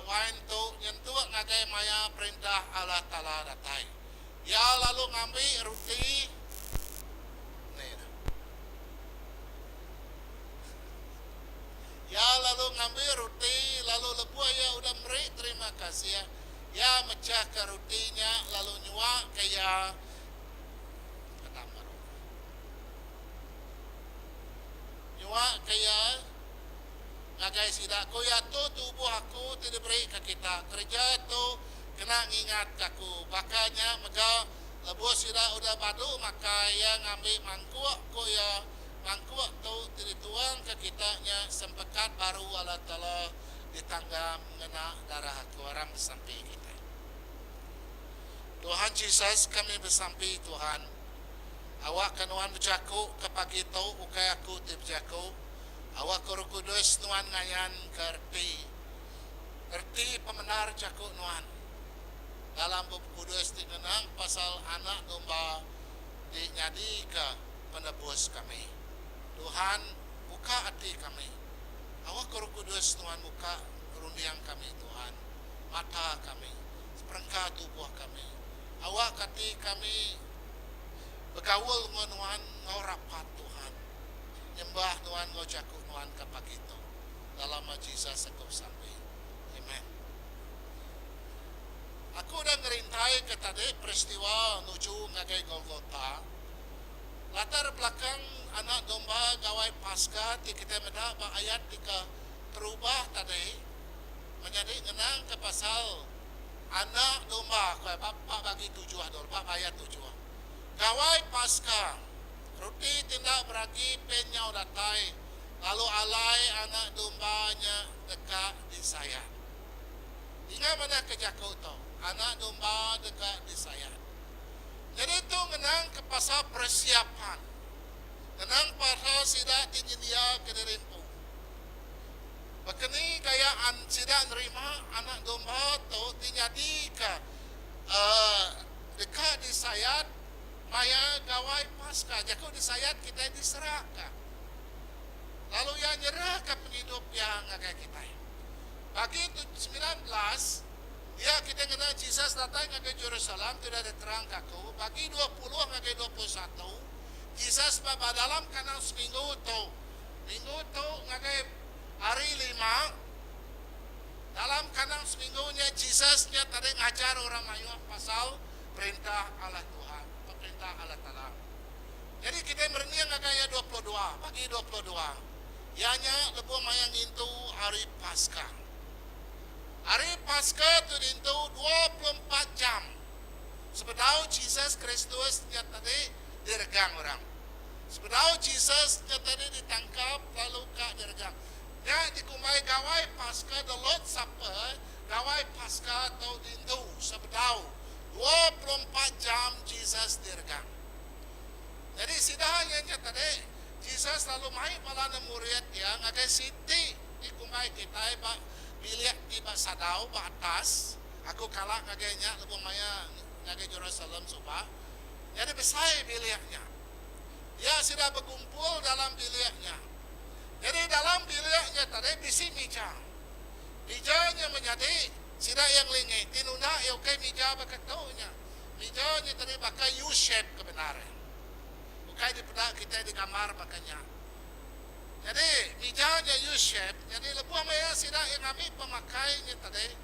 wain tu nyentuk ngagai maya Perintah Allah Taala datai. Iya lalu ngambi ruti. Iya lalu ngambi ruti, lalu lebuh iya udah meri terima kasih, Iya mechahka ruti nya lalu nyuaka iya Padam baru. Nyuaka iya ngagai sida. Ku iya, Tu tubuh aku ti diberika kita. Kereja tu kena ngingatka aku. Baka nya mega, lebuh sida udah badu makai, iya ngambi mangkuk. Ku iya, Mangkuk tu ti dituangka kita nya sempekat baru Allah Taala ditanggam ngena darah aku. Aram besampi kitai. Tuhan Jesus, kami besampi Tuhan, awakka Nuan bejaku ke pagi tu ukai aku ti bejaku, awakka Roh Kudus Nuan ngayanka reti reti pemendar jaku Nuan dalam Bup Kudus ti ngenang pasal Anak Domba ti nyadika. Penebus kami. Tuhan, buka ati kami. Awakka Roh Kudus Nuan muka runding kami, Tuhan, mata kami, seperengka tubuh kami. Awakka ati kami begaul enggau Nuan enggau rapat, Tuhan. Nyembah Nuan enggau jaku Nuan ke pagi tu. Dalam nama Jesus aku besampi. Amen. Aku udah ngerintaika tadi peristiwa nuju ngagai Golgota. Latar belakang anak domba Gawai Paska ti kitai meda ba ayat ti ke terubah tadi menyadi ngenangka pasal anak domba ku ba ba bagi tujuh tu ba ayat tujuh. Gawai Paska, roti ti enda beragi pen nyau datai lalu alai anak domba nya deka disayat. Ingat madahka jaku tu, anak domba deka disayat. Nyadi tu ngenangka pasal persiapan, ngenang pasal sida ti nyendiaka diri empu. Baka ni gaya sida nerima anak domba tu ti nyadika deka disayat maya Gawai Paska. Jaku disayat kitai diserahka lalu iya nyerahka pengidup iya ngagai kitai. Bagi 19, Dia kitai ngena Jesus datai ngagai Jerusalem ti udah diterangka aku, bagi 20 ngagai 21, Jesus ba ba dalam kandang seminggu tu, minggu tu ngagai hari Lima, dalam kandang seminggu nya Jesus nya tadi ngajar orang mayuh pasal Perintah Allah Tuhan, Perintah Allah Taala. Nyadi kitai merening ngagai ayat 22, bagi 22, iya nya lebuh maya ngintu Hari Paskah. Hari Paska tu diintu 24 jam sebedau Jesus Kristus nya tadi diregang orang. Sebedau Jesus nya tadi ditangkap lalu ka diregang. Nya dikumbai Gawai Paska, the Lord's Supper, Gawai Paska tu diintu sebedau 24 jam Jesus diregang. Nyadi sida iya nya tadi, Jesus lalu mai bala murid iya ngagai siti dikumbai kitai ba bilik ti ba sadau ba atas. Aku kala ngagai nya lebuh maya ngagai Jerusalem suba. Nyadi besai bilik nya. Dia sida begumpul dalam bilik nya. Nyadi dalam bilik nya tadi bisi mija. Mija nya menyadi sida iya ngelingi ti nunda iya ukai mija baka tu nya. Mija nya tadi baka U-shape ke bendar. Ukai dipeda kitai digambar baka nya. Nyadi, mija nya U-shape, nyadi lebuh maya sida iya ngambi pemakai nya tadi,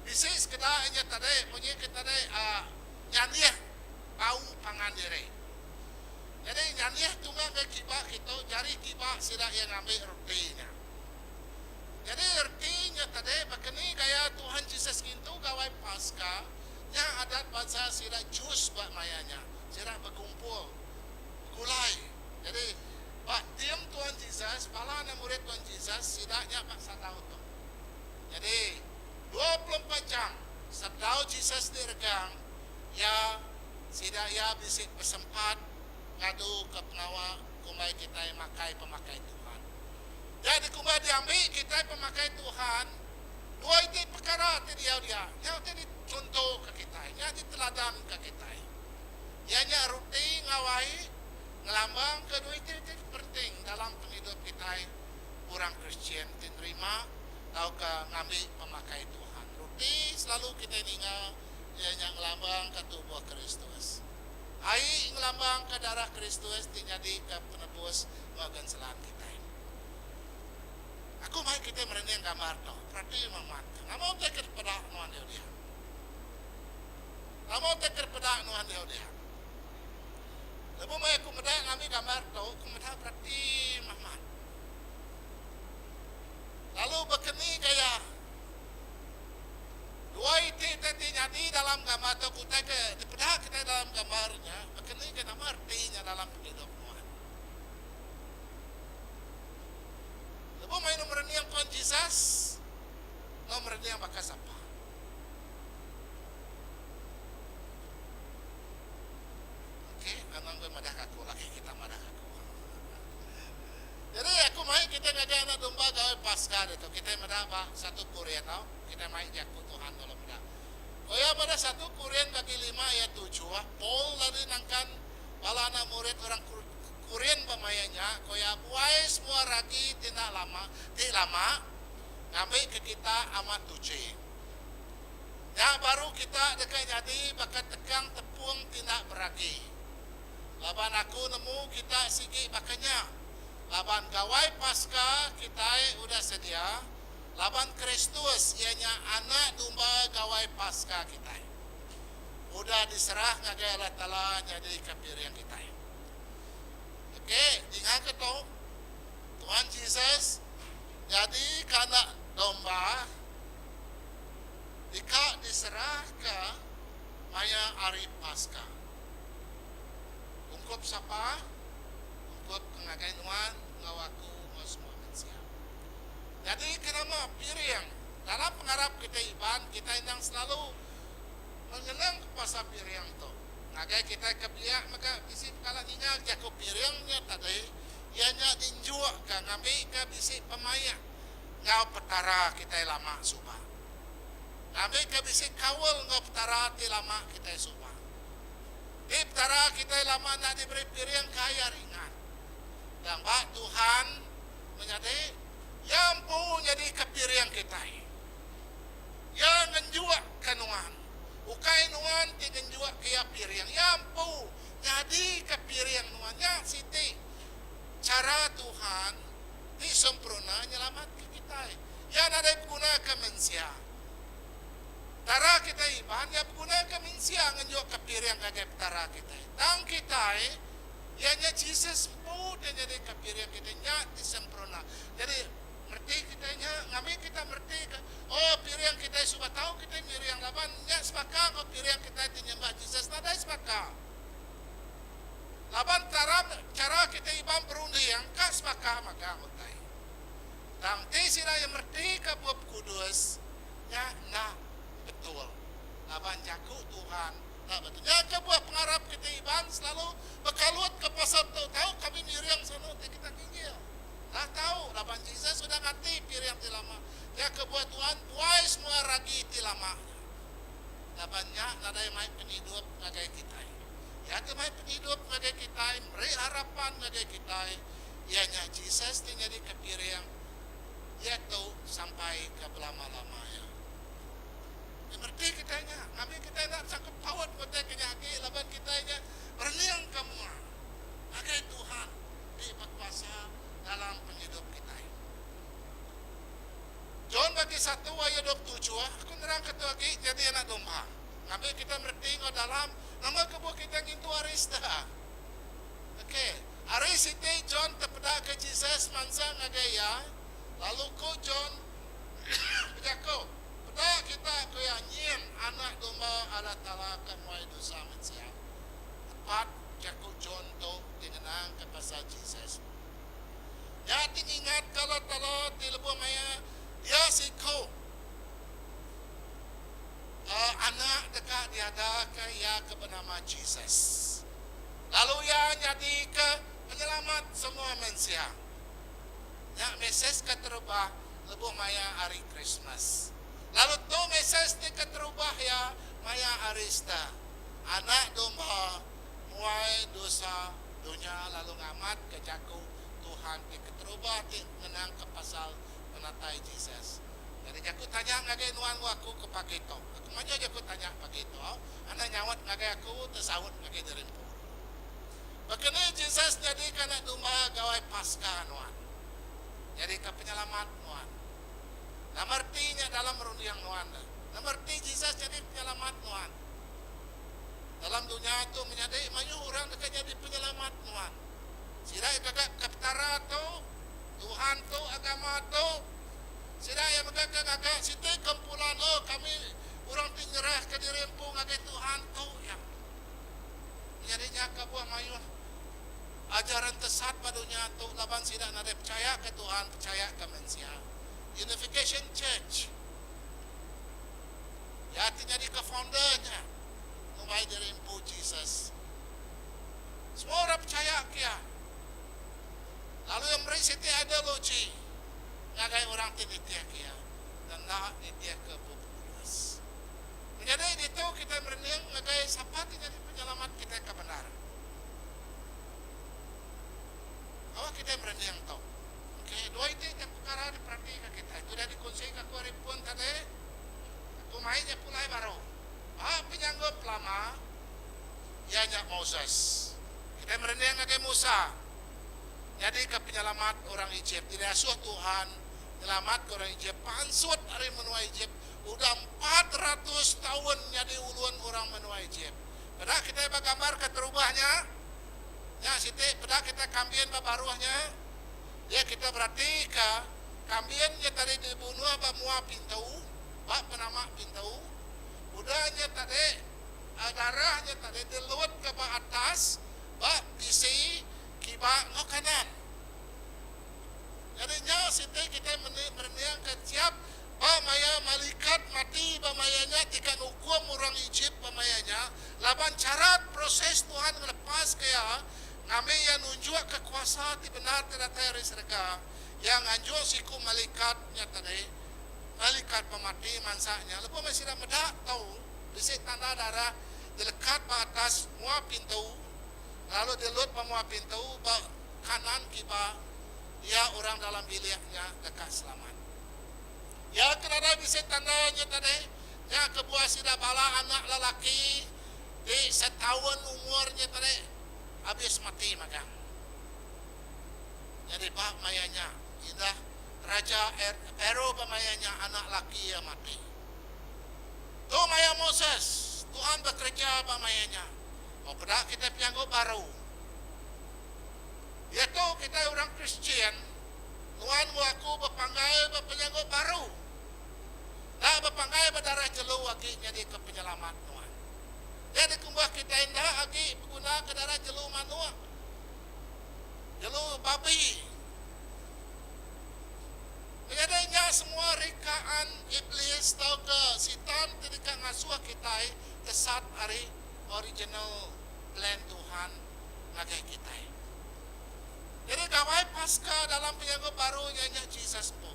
bisi sekeda nya tadi munyi ke tadi uhh nyandih bau pangan diri. Nyadi nyandih tunga ngagai kiba kitu, jari kiba sida iya ngambi reti nya. Nyadi reti nya tadi baka ni gaya Tuhan Jesus ngintu Gawai Paska, nya adat bansa sida Jews ba maya nya, sida begumpul, begulai. Nyadi. Ba tim Tuan Jesus, bala anak murid Tuan Jesus, sida nya ba sadau tu. Nyadi, 24 jam sebedau Jesus diregang, iya, sida iya bisi besempat ngaduka pengawa kumbai kitai makai pemakai Tuhan. Nya dikumbai diambi kitai pemakai Tuhan, dua iti pekara ti diau dia, nya utai dichuntoka kitai, nya diteladanka kitai. Iya nya ruti enggau ai. Ngelambangka duit ti ti penting dalam pengidup kitai orang Kristian ti nerima tauka ngambi pemakai Tuhan. Ruti selalu kitai ninga iya nya ngelambangka tubuh Kristus. Ai ngelambangka darah Kristus ti nyadika penebus enggau genselan kitai. Aku mai kitai merening gambar tu, perati amat. Nama utai ke dipeda nuan diau dia? Nama utai ke dipeda nuan diau dia? Lebuh maya aku meda ngambi gambar tu, aku meda berati Mahmat. Lalu baka ni gaya dua iti utai ti nyadi dalam gambar tu, utai ke dipeda kitai dalam gambar nya, baka ni ke nama reti nya dalam pengidup nuan. Lebuh maya nuan merening Tuhan Jesus, nuan merening baka sapa? Okey, anang gue madah ka aku lagi kita madah ka aku. Jadi aku mai kita ngagai anak domba gawai Paska ditu. Kita meda ba satu Korin tau. Kita mai jaku Tuhan dulu meda. Ko iya madah satu Korin bagi lima ayat tujuh, Paul lalu nangkan bala anak murid orang. Kurin ba maya nya, ko iya, Buai semua ragi ti enda lama, ti lama, ngambika kita amat tuchi. Nya baru kita deka nyadi baka tekang tepung ti enda beragi. Laban aku nemu kita sigi baka nya, laban Gawai Paska kitai udah sedia, laban Kristus, iya nya Anak Domba Gawai Paska kitai, udah diserah ngagai Allah Taala nyadika piring kitai. Okey, dingaka tu, Tuhan Jesus nyadika Anak Domba deka diserahka maya Hari Paska. Ungkup sapa? Ungkup ke ngagai nuan enggau aku enggau semua mensia. Nyadi ke nama piring dalam pengarap kitai Iban kitai endang selalu mengenang ke pasal piring tu. Ngagai kitai ke biak mega bisi pekala ninga jaku piring nya tadi iya nya dinjukka ngambika bisi pemaik enggau Petara kitai lama suba. Ngambika bisi kaul enggau Petara ti lama kitai suba. Ti Petara kitai lama enda diberi piring ke aya ringat. Tang ba Tuhan menyadi Iya empu nyadika piring kitai. Iya ngenjukka nuan. Ukai nuan ti ngenjukka Iya piring. Iya empu nyadika piring nuan. Nya siti chara Tuhan ti sempurna nyelamatka kitai. Iya nadai begunaka mensia. Petara kitai Iban iya begunaka mensia ngenjukka piring ngagai Petara kitai. Tang kitai, iya nya Jesus empu ti nyadika piring kitai nya ti sempurna. Jadi, mereti kitai nya, ngambi kita meretika, oh piring kitai suba tau kitai miring laban nya sebaka enggau piring kitai ti nyembah Jesus nadai sebaka. Laban Petara chara kitai Iban berunding ka sebaka magang utai. Tang enti sida iya meretika Bup Kudus, nya enda betul laban jaku Tuhan enda betul. Nya kebuah pengarap kitai Iban selalu bekalut ke pasal tu tau kami miring sanu ti kita nginjil. Enda tau laban Jesus udah ngati piring ti lama. Nya kebuah Tuhan buai semua ragi ti lama nya. Laban nya nadai mai pengidup ngagai kitai. Iya ke mai pengidup ngagai kitai, meri harapan ngagai kitai, iya nya Jesus ti nyadika piring Iya tu sampai ke belama-lama iya. Nya mereti kitai nya, ngambi kitai enda besangkup paut enggau utai ke nya agi laban kitai nya bereningka mua ngagai Tuhan ti bekuasa dalam pengidup kitai. John bagi satu ayat 27, aku nerangka tu agi nyadi anak domba, ngambi kitai mereti enggau dalam nama kebuah kitai ngintu Hari Easter. Okey. Hari siti John tepedaka Jesus mansang ngagai iya, lalu ku John bejaku, Peda kita, ku iya, nyin Anak Domba Allah Taala ke muai dosa mensia. Tepat jaku John tu ti ngenangka pasal Jesus. Nya ti ngingatka Allah Taala ti lebuh maya iya siku anak deka diadaka iya ke benama Jesus. Lalu iya nyadika penyelamat semua mensia. Nya mesej keterubah lebuh maya Hari Krismas. Lalu tu mesej ti keterubah iya maya Hari Easter. Anak Domba muai dosa dunya lalu ngamatka jaku Tuhan ti keterubah ti ngenangka pasal penatai Jesus. Nyadi jaku tanya ngagai nuan enggau aku ke pagi tu. Aku mayuh jaku tanya pagi tu. Anak nyaut ngagai aku tesaut ngagai diri empu dulu. Baka ni Jesus nyadika anak domba Gawai Paska nuan? Nyadika penyelamat nuan. Nama reti nya dalam runding nuan deh? Nama reti Jesus nyadi penyelamat nuan? Dalam dunya tu menyadi mayuh orang deka nyadi penyelamat nuan. Sida gaga ke Petara tu, Tuhan tu, agama tu. Sida iya mega ke ngaga siti kumpulan, oh kami orang ti nyerahka diri empu ngagai Tuhan tu iya. Menyadi nya kebuah mayuh ajaran tesat ba dunya tu laban sida nadai pechayaka Tuhan, pechayaka mensia. Unification Church iya ti nyadika founder nya ngumbai diri empu Jesus. Semua orang pechaya ke iya. Lalu iya meri siti ideologi ngagai orang ti nitihka iya dan enda nitihka Bup Kudus. Menyadi ditu kitai merening ngagai sapa ti nyadi penyelamat kitai ke bendar. Awak kitai merening tu. Okey, dua iti nya pekara diperatika kitai. Tu udah dikunsika aku ari pun tadi. Aku mai nya pulai baru. Ba penyanggup lama, iya nya Moses. Kitai merening ngagai Musa nyadika penyelamat orang Ejip ti diasuh Tuhan nyelamatka orang Ejip pansut ari menua Ejip udah 400 taun nyadi ulun orang menua Ejip. Peda kitai ba gambar keterubah nya, nya siti peda kitai kambin ba baruh nya, dia kita beratika kambin nya tadi dibunuh ba mua pintu, ba penama pintu. Udah nya tadi darah nya tadi dilutka ba atas ba tisi kiba enggau kanan. Nyadi nya siti kitai mereningka tiap ba maya malikat mati ba maya nya ti ka ngukum orang Ejip ba maya nya laban chara proses Tuhan ngelepaska iya ngambi iya nunjukka kuasa ti bendar ti datai ari serega iya nganjung siku malikat nya tadi malikat pemati mansa nya lebuh meh sida meda tau bisi tanda darah dilekat ba atas mua pintu lalu dilut ba mua pintu ba kanan kiba iya orang dalam bilik nya deka selamat. Iya ke nadai bisi tanda nya tadi, nya kebuah sida bala anak lelaki ti setaun umur nya tadi abis mati magang. Nyadi ba maya nya, indah Raja Pharaoh ba maya nya anak laki iya mati. Tu maya Moses, Tuhan bekereja ba maya nya. Oh peda kitai penyanggup baru. Diatu kitai orang Kristian, nuan enggau aku bepanggai ba penyanggup baru. Enda bepanggai ba darah jelu agi nyadika penyelamat nuan. Nya dikumbah kitai enda agi begunaka darah jelu manuk, jelu babi. Menyadi nya semua rekaan Iblis tauka Sitan ti deka ngasuh kitai tesat ari original plan Tuhan ngagai kitai. Nyadi Gawai Paska dalam Penyanggup Baru iya nya Jesus empu.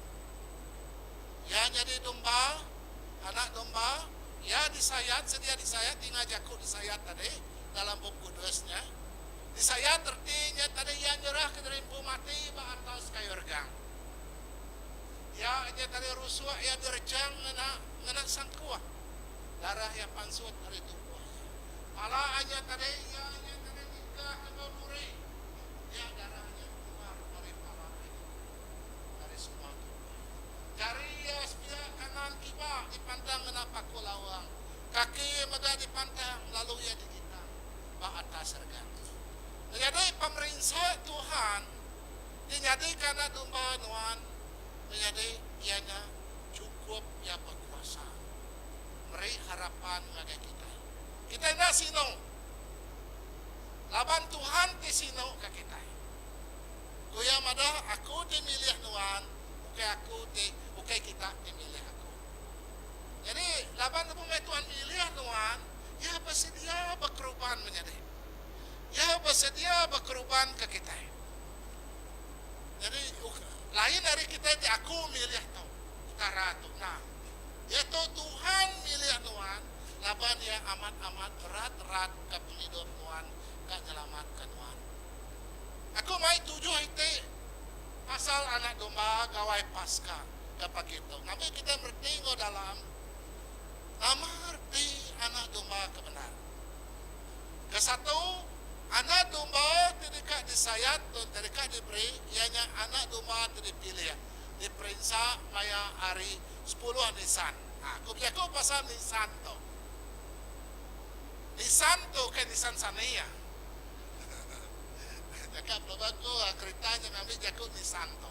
Iya nyadi domba, anak domba, iya disayat, sedia disayat ninga jaku disayat tadi dalam Bup Kudus nya. Disayat reti nya tadi iya nyerahka diri empu mati ba atas kayu regang. Iya nya tadi rusuk iya direjang ngena ngena sangkuh. Darah iya pansut ari tubuh iya. Pala nya tadi iya nya tadi nikah enggau duri. Nya darah nya keluar ari pala iya ari semua tubuh iya. Jari iya sepiak kanan kiba dipantang ngena paku lawang. Kaki iya mega dipantang lalu iya digitang ba atas regang. Menyadi pemerinsa Tuhan ti nyadika anak domba nuan menyadi iya nya chukup iya bekuasa meri harapan ngagai kitai. Kitai enda sinu laban Tuhan ti sinu ka kitai. Ku iya madah, Aku ti milih nuan, ukai aku ti ukai kita ti milih aku. Nyadi laban lebuh meh Tuhan milih nuan, iya besedia bekeruban menyadi. Iya besedia bekeruban ke kitai. Nyadi lain ari kitai ti aku milih tu, pekara tu enda. Diatu Tuhan milih nuan laban iya amat-amat berat-rat ke pengidup nuan ka nyelamatka nuan. Aku mai tujuh iti pasal anak domba Gawai Paska ke pagi tu ngambi kitai mereti enggau dalam nama reti anak domba ke bendar. Kesatu, anak domba ti deka disayat tu enti deka diberi iya nya anak domba ti dipilih diperinsa maya hari sepuluh Nisan. Ha, aku bejaku pasal Nisan tu. Nisan tu ukai Nisan Sani iya. Jaku pelaba aku kerita nya ngambi jaku Nisan tu.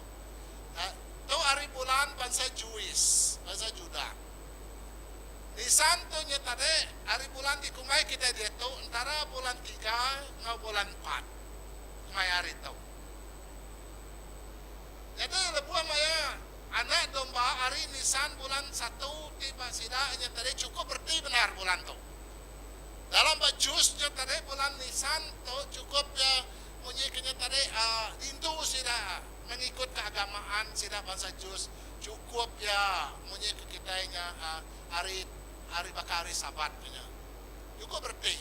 Tu hari bulan bansa Jewish, bansa Judah. Nisan tu nya tadi hari bulan ti kumbai kitai diatu entara bulan tiga enggau bulan empat kemaya hari tu. Nyadi lebuh maya anak domba hari Nisan bulan satu ti ba sida nya tadi chukup reti bendar bulan tu. Dalam ba Jews nya tadi bulan Nisan tu chukup iya munyi ke nya tadi uhh rindu sida mengikut keagamaan sida bansa Jews chukup iya munyi ke kitai nya uhh hari hari baka hari Sabat ku nya. Chukup reti.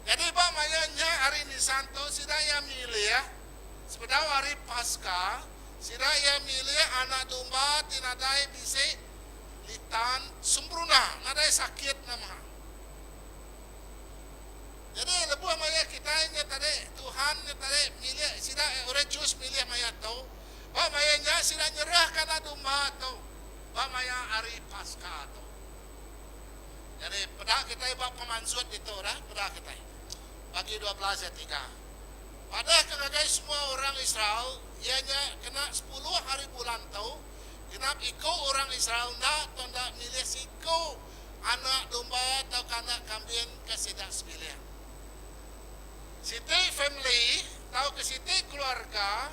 Nyadi ba maya nya hari Nisan tu sida iya milih. Sebedau hari Paska, sida iya milih anak domba ti nadai bisi litan sempurna, nadai sakit nama. Nyadi lebuh maya kitai nya tadi, Tuhan nya tadi milih sida orang Jews milih maya tu, ba maya nya sida nyerahka anak domba tu ba maya hari Paska tu. Nyadi peda kitai ba pemansut ditu dah, peda kitai. Bagi 12 ayat tiga. Padahka ngagai semua orang Israel, iya nya kena sepuluh hari bulan tu, genap iku orang Israel enda tau enda milih siku anak domba tauka anak kambin ke sida sebilik. Siti family tauka siti keluarga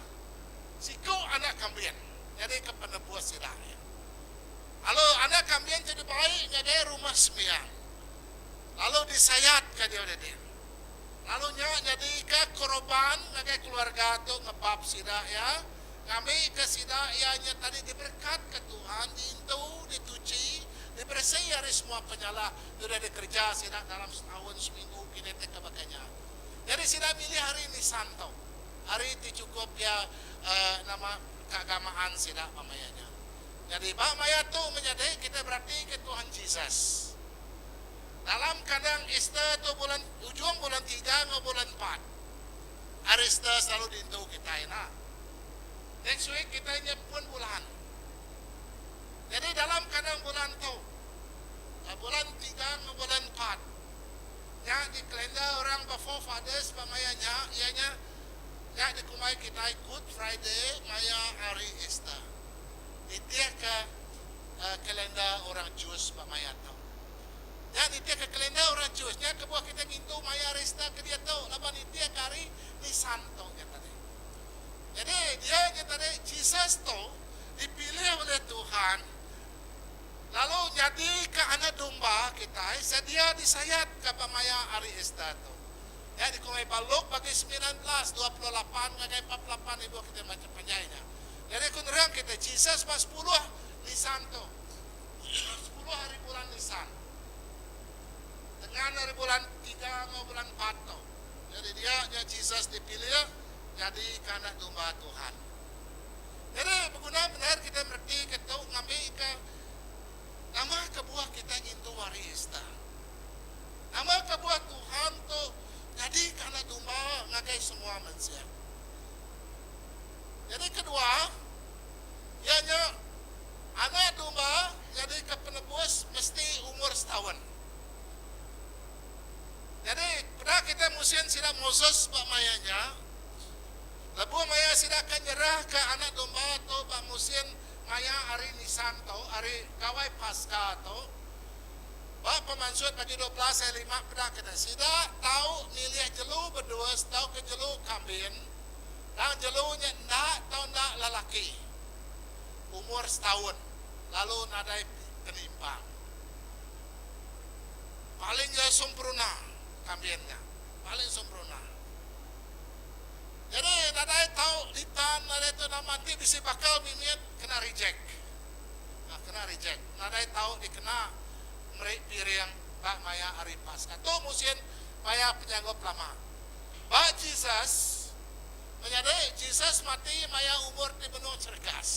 siku anak kambin nyadika penebus sida iya. Lalu anak kambin tu dibai ngagai rumah sembiang lalu disayatka dia udah din. Lalu nya nyadika korban ngagai keluarga tu ngebab sida iya, ngambika sida iya nya tadi diberekatka Tuhan, diintu, dituchi, diberesi ari semua penyalah ti udah dikereja sida dalam setaun, seminggu, kini ti ke baka nya. Nyadi sida milih hari Nisan tu, hari ti chukup iya nama keagamaan sida ba maya nya. Nyadi ba maya tu menyadi kitai beratika Tuhan Jesus. Dalam kandang Easter tu bulan ujung bulan tiga enggau bulan empat. Hari Easter selalu diintu kitai enda. Next week kitai nya pun bulan. Nyadi dalam kandang bulan tu, bulan tiga enggau bulan empat, nya di kalender orang ba forefathers ba maya nya iya nya nya dikumbai kitai Good Friday maya hari Easter. Nitihka kalender orang Jews ba maya tu. Nya nitihka kalender orang Jews. Nya kebuah kitai ngintu maya hari Easter ke diatu laban nitihka hari Nisan tu nya tadi. Nyadi dia nya tadi Jesus tu dipilih ulih Tuhan lalu nyadika anak domba kitai sedia disayatka ba maya hari Easter tu. Nya dikumbai ba Luke bagi 19, 28 ngagai 48 ibuh kitai macha panjai nya. Nyadi aku nerang kitai Jesus ba sepuluh Nisan tu. 10 hari bulan Nisan. Tengan hari bulan tiga enggau bulan empat tu. Nyadi dia nya Jesus dipilih nyadi ke anak domba Tuhan. Nyadi beguna bendar kitai mereti ke tu ngambika nama kebuah kitai ngintu hari Easter. Nama kebuah Tuhan tu nyadi ke anak domba ngagai semua mensia. Nyadi kedua, iya nya anak domba nyadika penebus mesti umur setaun. Nyadi, peda kitai musin sida Moses ba maya nya, lebuh maya sida ke nyerahka anak domba tu ba musin maya hari Nisan tu, hari Gawai Paska tu, ba Pemansut bagi 12 ayat lima peda kitai sida tau milih jelu bedus tauka jelu kambin, tang jelu nya enda tau enda lelaki, umur setaun lalu nadai penimpang. Paling iya sempurna kambin nya. Paling sempurna. Jadi nadai tau litan nadai tau nama enti bisi bakal mimit kena reject. Ha kena reject. Nadai tau dikena meri piring ba maya hari Paska. Tu musin maya penyanggup lama. Ba Jesus, menyadi Jesus mati maya umur ti benung cergas.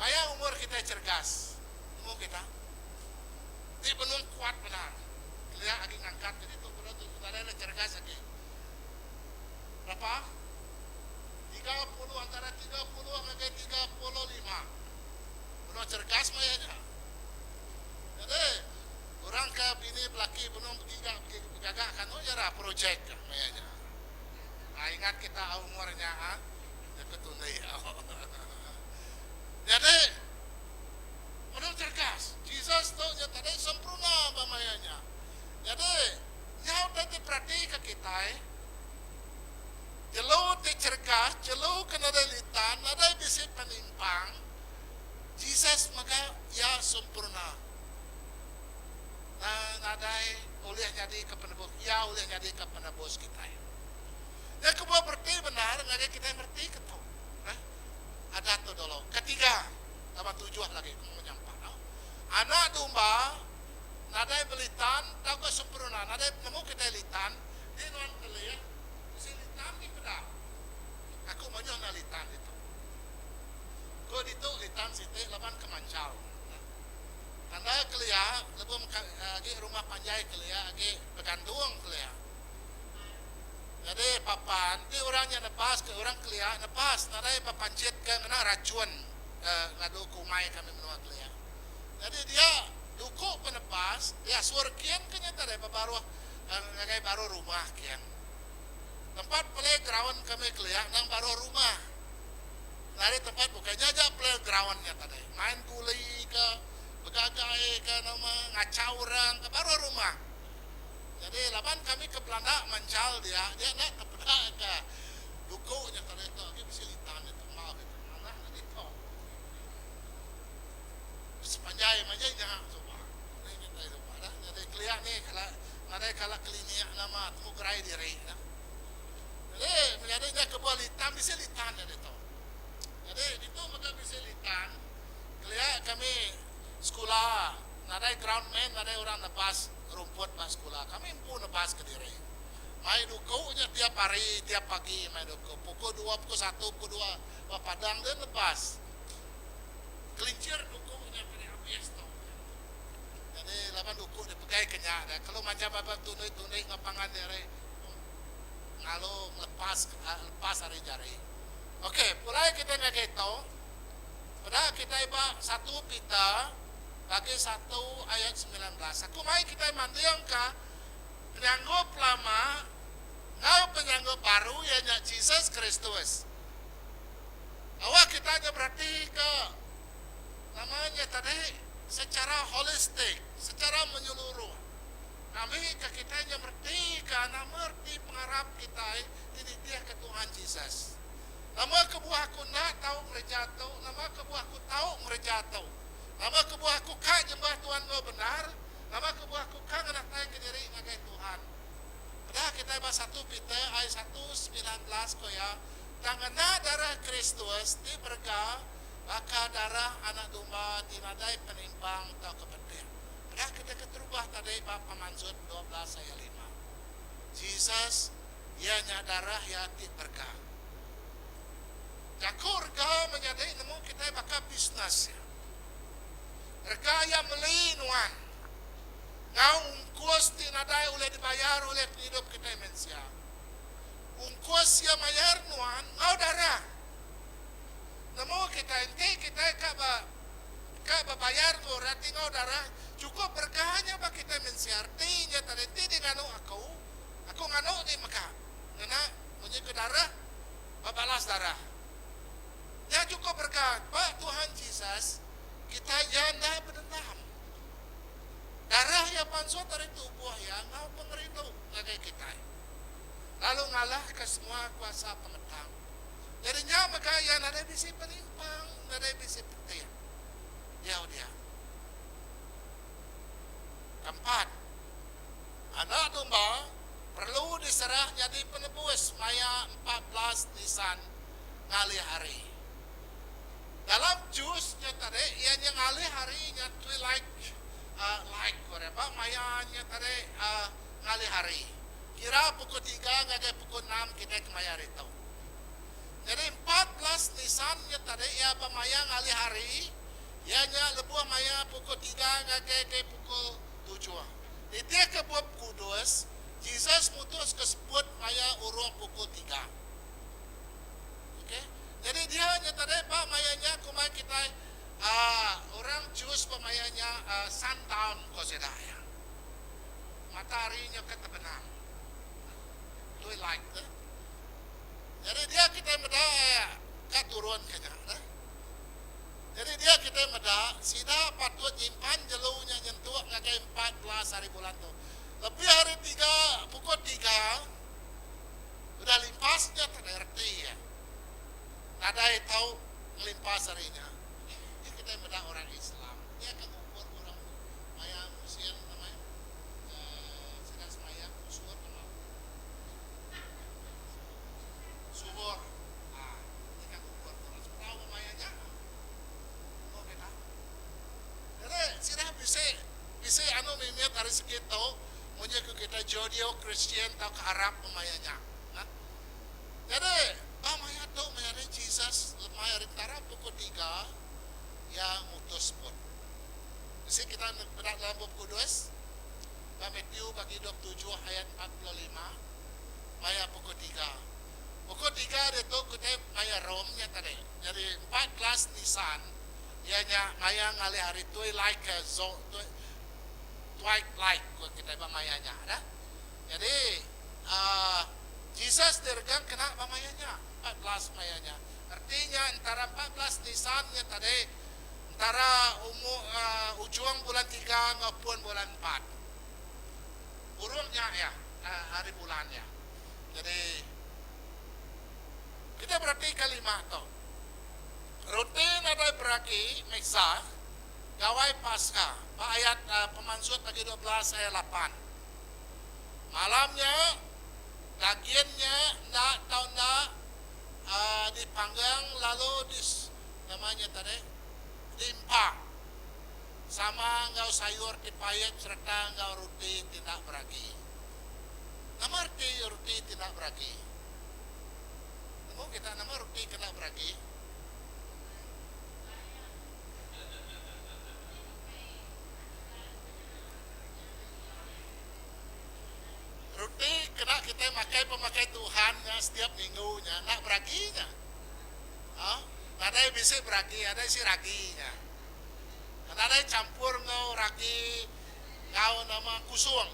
Maya umur kitai cergas, nemu kita. Ti benung kuat bendar. Kelia agi ngangkat ke ditu peda tu nadai le cergas agi. Berapa? 30 antara 30 ngagai 35. Benung cergas maya nya. Jadi orang ke bini belaki benung begiga begaga kanu nya ra projek maya nya. Ha ingat kita umur nya ha. Jaku tundi. Jadi Benung cergas. Jesus tu nya tadi sempurna ba maya nya. Nyadi, nyau utai ti peratika kitai, jelu ti cergas, jelu ke nadai litan, nadai bisi penimpang, Jesus mega iya sempurna. Nadai ulih nyadika penebus, iya ulih nyadika penebus kitai. Nya kebuah bereti bendar ngagai kitai meretika tu. Adat tu dulu. Ketiga. Laban tujuh lagi ku menyampat au. Anak domba nadai belitan tauka sempurna nadai nemu kitai litan di nuan kelih bisi litan dipeda. mayuh enda litan ditu. Ko ditu litan siti laban ke manchau. Tanda kelia lebuh agi rumah panjai kelia agi begantung kelia. Nyadi papan ti orang nya nebas ke orang kelia nebas nadai bepanchit ke ngena rachun ke ngadu ke umai kami menua kelia. Nyadi dia duku penebas diasur kin ke nya tadi bebaruh ngagai baruh rumah kin. Tempat playground kami kelia endang baruh rumah. Nadai tempat bukai nya aja playground nya tadi. Main guli ke begagai ke nama ngachau orang ke baruh rumah. Nyadi laban kami ke belanda manchal dia, dia enda tepeda ke duku nya tadi tu agi bisi litan ditu embau ditu manah enda ditu. Sepanjai majai nya suba. Ni kitai suba dah. Nyadi kelia ni kala nadai kala klinik nama temu gerai diri dah. Nyadi menyadi nya kebuah litan bisi litan nya ditu. Nyadi ditu mega bisi litan kelia kami sekula nadai groundman nadai orang nebas rumput ba sekula kami empu nebas kediri. Mai duku nya tiap hari tiap pagi mai duku pukul dua pukul satu pukul dua ba padang dia nebas. Kelincir duku nya kena abis tu. Nyadi laban duku dipegai ke nya dah kelu majak ba tundi-tundi enggau pangan diri ngalu ngelepas lepas ari jari. Okey pulai kitai ngagai tu peda kitai ba satu Peter bagi satu ayat 19. Aku mai kitai mandingka penyanggup lama enggau penyanggup baru iya nya Jesus Kristus. Awak kita nya beratika nama nya tadi secara holistik, secara menyeluruh. Ngambika kitai nya meretika nama reti pengarap kitai ti nitihka Tuhan Jesus. Nama kebuah aku enda tau ngereja tu? Nama kebuah aku tau ngereja tu? Nama kebuah aku ka nyembah Tuhan enggau bendar? Nama kebuah aku ka ngenataika diri ngagai Tuhan? Peda kitai ba satu Peter ayat satu, 19 ko iya, Tang ngena darah Kristus ti berega baka darah anak domba ti nadai penimpang tauka pedih. Peda kitai keterubah tadi ba Pemansut 12 ayat lima. Jesus iya nya darah iya ti berega. Jaku rega menyadi nemu kitai baka bisnes iya. Rega iya meli nuan enggau ungkus ti nadai ulih dibayar ulih pengidup kitai mensia. Ungkus iya mayar nuan enggau darah. Nemu kitai enti kitai ka ba ka bebayar enggau orang ti enggau darah chukup berega nya ba kitai mensia reti nya tadi enti di nganu aku, aku nganu di mega ngena munyi ke darah bebalas darah. Nya chukup berega ba Tuhan Jesus kitai iya enda bedendam. Darah iya pansut ari tubuh iya enggau pengerindu ngagai kitai. Lalu ngalahka semua kuasa pemetang. Nyadi nya mega iya nadai bisi penimpang, nadai bisi petih diau dia. Keempat, anak domba perlu diserah nyadi penebus maya 14 Nisan ngalih hari. Dalam jus nya tadi iya nya ngalih hari nya twilight light ku orang ba maya nya tadi ngalih hari. Kira pukul tiga ngagai pukul enam kitai kemaya hari tu. Nyadi 14 Nisan nya tadi iya ba maya ngalih hari iya nya lebuh maya pukul tiga ngagai ke pukul tujuh. Nitihka Bup Kudus, Jesus mutuska sebut maya urung pukul tiga. Okey. Nyadi dia nya tadi ba maya nya kumbai kitai aaa orang Jews ba maya nya aaa sundown ko sida iya. Matahari nya ke tebenam. Twilight tu. Nyadi dia kitai meda ka turun ke nya deh. Nyadi dia kitai meda sida patut nyimpan jelu nya nyentuk ngagai 14 hari bulan tu. Lebih hari tiga pukul tiga udah limpas nya tak ada reti iya. Nadai tau ngelimpas ari nya. Dia kitai meda orang Islam dia ke ngukur orang maya musin nama iya uhh sida semayang usur nama subur uhh dia ke ngukur orang sebedau maya nya. Meh kita. Jadi sida bisi bisi anu mimit ari segi tu munyi ku kitai Judeo Christian tauka Arab maya nya. Jadi ba maya tu maya. ari entara pukul tiga iya mutus pun. Bisi kita meda dalam Bup Kudus ba Matthew bagi 27 ayat 45 maya pukul tiga. Pukul tiga diatu kitai maya Rome nya tadi. Nyadi 14 Nisan iya nya maya ngalih hari twilight ke twilight ku kitai ba maya nya dah. Nyadi uhh Jesus diregang kena ba maya nya 14 maya nya. Reti nya entara 14 Nisan nya tadi entara umu uhh ujung bulan tiga enggau pun bulan empat. Urung nya iya hari bulan iya. Nyadi kita beratika lima tu. Roti nadai beragi meksa Gawai Paska ba ayat Pemansut bagi 12 ayat lapan. Malam nya dagin nya enda tau enda dipanggang lalu di nama nya tadi diempa sama enggau sayur ti pait sereta enggau roti ti enda beragi. Nama reti roti ti enda beragi? Nemu kita nama roti ke enda beragi? Roti kena kitai makai pemakai Tuhan nya setiap minggu nya enda beragi nya. Ha? Nadai bisi beragi, adai isi ragi nya. Nadai champur enggau ragi enggau nama kusung.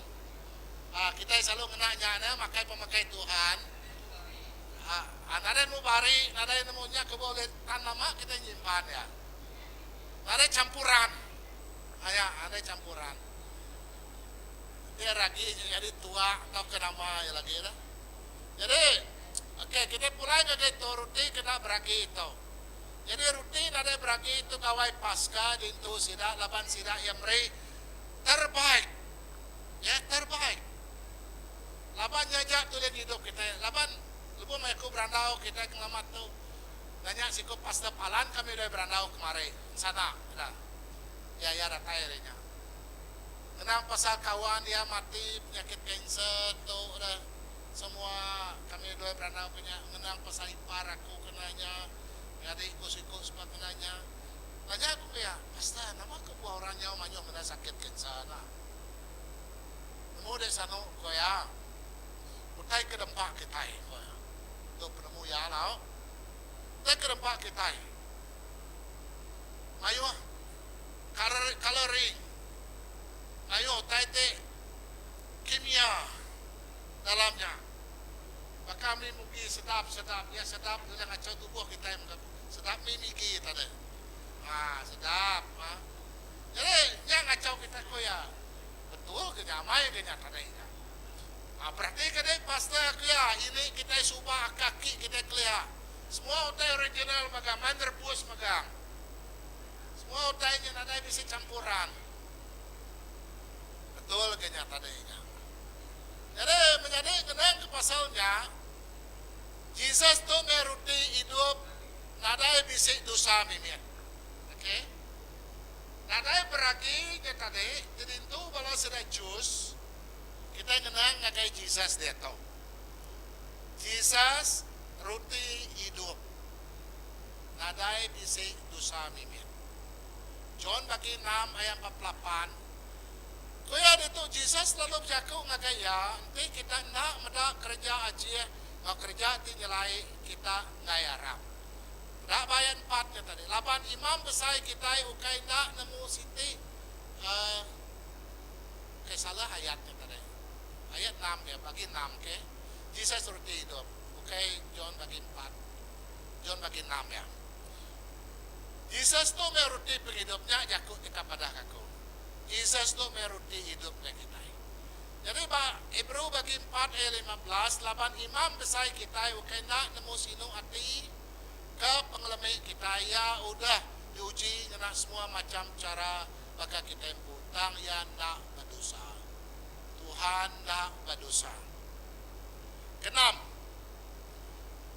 Ha, kitai selalu ngena nya ne makai pemakai Tuhan. Ha, nadai nemu bari, nadai nemu nya ke boleh tan lama kitai nyimpan iya. Nadai campuran. Aya, nadai campuran. Enti ragi nya nyadi tuak tauka nama iya lagi dah. Nyadi, okey kitai pulai ngagai tu ruti kena beragi tu. Nyadi ruti nadai beragi tu gawai Paska diintu sida laban sida iya meri terbaik. Ya, terbaik. Laban nya aja tulih ngidup kitai. Laban lebuh maya aku berandau kitai ke ngelama tu nanya siku Pastor Palan kami udah berandau kemari ensana dah. Iya iya datai ari nya. Ngenang pasal kawan iya mati penyakit kanser tu dah semua kami dua berandau ke nya ngenang pasal ipar aku ke nanya ngadik ku siku suba ke nanya. Nanya aku ke iya, Pastor nama kebuah orang nyau mayuh meda sakit kanser nah. Nemu dek sanu ko iya. Utai ke dempa kitai ko iya. Tu penemu iya lau. Utai ke dempa kitai mayuh colouring mayuh utai ti kimia dalam nya. Baka mi mugi sedap sedap iya sedap ulih ngachau tubuh kitai mega sedap mi migi tadi. Ha sedap ha. Jadi nya ngachau kitai ku iya. Betul ke nya amai ke nya tadi nya. Ha peratika deh pastor ku iya ini kitai suba kaki kitai kelia semua utai original mega main rebus mega. Semua utai nya nadai bisi campuran. Betul ke nya tadi nya. Nyadi menyadi ngenang ke pasal nya, Jesus tu meh ruti idup nadai bisi dosa mimit. Ok. Nadai beragi nya tadi ti dintu bala sida Jews, kitai ngenang ngagai Jesus diatu. Jesus ruti idup nadai bisi dosa mimit. John bagi enam ayat 48. Ku iya ditu, Jesus lalu bejaku ngagai iya, Enti kita enda meda kereja ajih enggau kereja ti nyelai, kita enggai arap. Peda ba ayat empat nya tadi, laban imam besai kitai ukai enda nemu siti uhh ukai salah ayat nya tadi. Ayat enam iya, bagi enam ke, Jesus reti idup, ukai John bagi empat, John bagi enam iya. Jesus tu meh reti pengidup nya jaku ti ka padah ka aku. Jesus tu meh ruti idup ngagai kitai. Nyadi ba Hebrew bagi empat ayat 15, laban imam besai kitai ukai enda nemu sinu ati ke pengelemi kitai, iya udah diuji ngena semua macham chara baka kitai empu, tang iya enda bedosa. Tuhan enda bedosa. Keenam,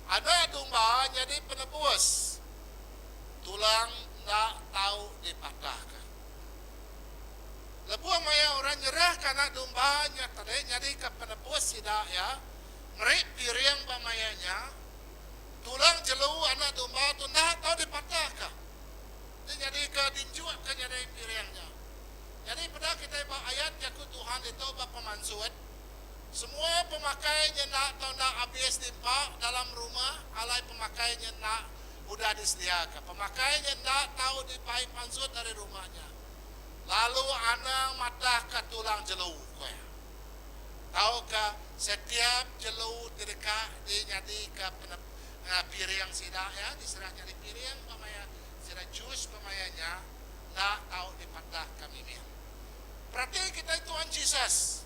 anak domba nyadi penebus, tulang enda tau dipatahka. Lebuh maya orang nyerahka anak domba nya tadi nyadika penebus sida iya, meri piring ba maya nya. Tulang jelu anak domba tu enda tau dipatahka. Ti nyadika dinjukka nyadi piring nya. Nyadi peda kitai ba ayat jaku Tuhan ditu ba pemansut, Semua pemakai nya enda tau enda abis diempa dalam rumah alai pemakai nya enda udah disediaka. Pemakai nya enda tau dibai pansut ari rumah nya. Lalu anang matahka tulang jelu, ku iya. Tauka setiap jelu ti deka dinyadika piring sida iya, diserah nyadi piring ba maya sida jus ba maya nya, enda tau dipatahka mimit. Perati kitai Tuan Jesus.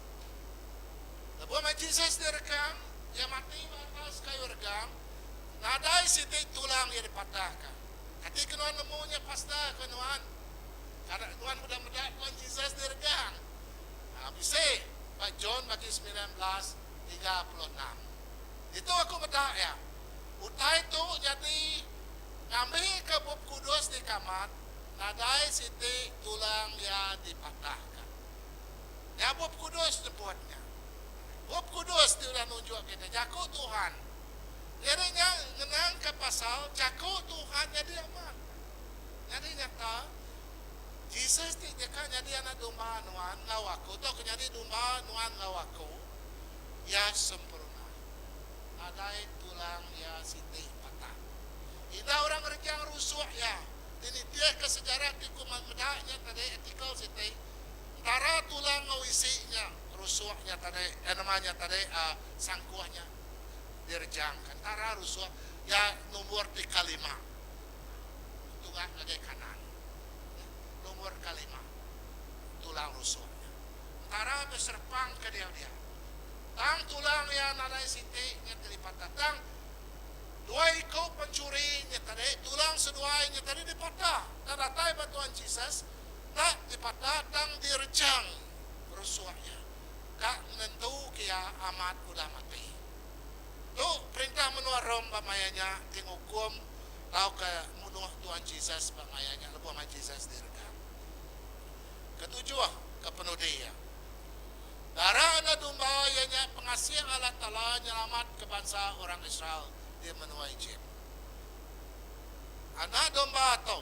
Lebuh meh Jesus diregang, iya mati ba atas kayu regang, nadai siti tulang iya dipatahka. Kati ke nuan nemu nya pastor ke nuan? Kada nuan udah meda Tuan Jesus diregang? Ha, bisi ba John bagi 19:36. Ditu aku meda iya. Utai tu nyadi ngambika Bup Kudus dikamat, nadai siti tulang iya dipatahka. Nya Bup Kudus nyebut nya. Bup Kudus ti udah nunjuk kitai jaku Tuhan. Nyadi nya ngenangka pasal jaku Tuhan nyadi amat. Nyadi nyata, Jesus ti deka nyadi anak domba nuan enggau aku tauka nyadi domba nuan enggau aku, iya sempurna. Nadai tulang iya siti patah. Indah orang ngerejang rusuk iya ti nitihka sejarah ti ku meda nya tadi artikel siti, Entara tulang enggau isi nya rusuk nya tadi eh nama nya tadi uhh sangkuh nya direjangka entara rusuk iya nombor ti kelima tunga ngagai kanan nombor kelima tulang rusuk nya entara beserepang ke dia dia tang tulang iya nadai siti nya ti dipatah tang dua iku penchuri nya tadi tulang seduai nya tadi dipatah tang datai ba Tuhan Jesus. Enda dipatah tang direjang rusuk iya ka ngenentuka iya amat udah mati. Tu perintah menua Rome ba maya nya ti ngukum tauka munuh Tuan Jesus ba maya nya lebuh maya Jesus diregang. Ketujuh ke penudi iya. Darah anak domba iya nya pengasih Allah Taala nyelamatka bansa orang Israel di menua Ejip. Anak domba tu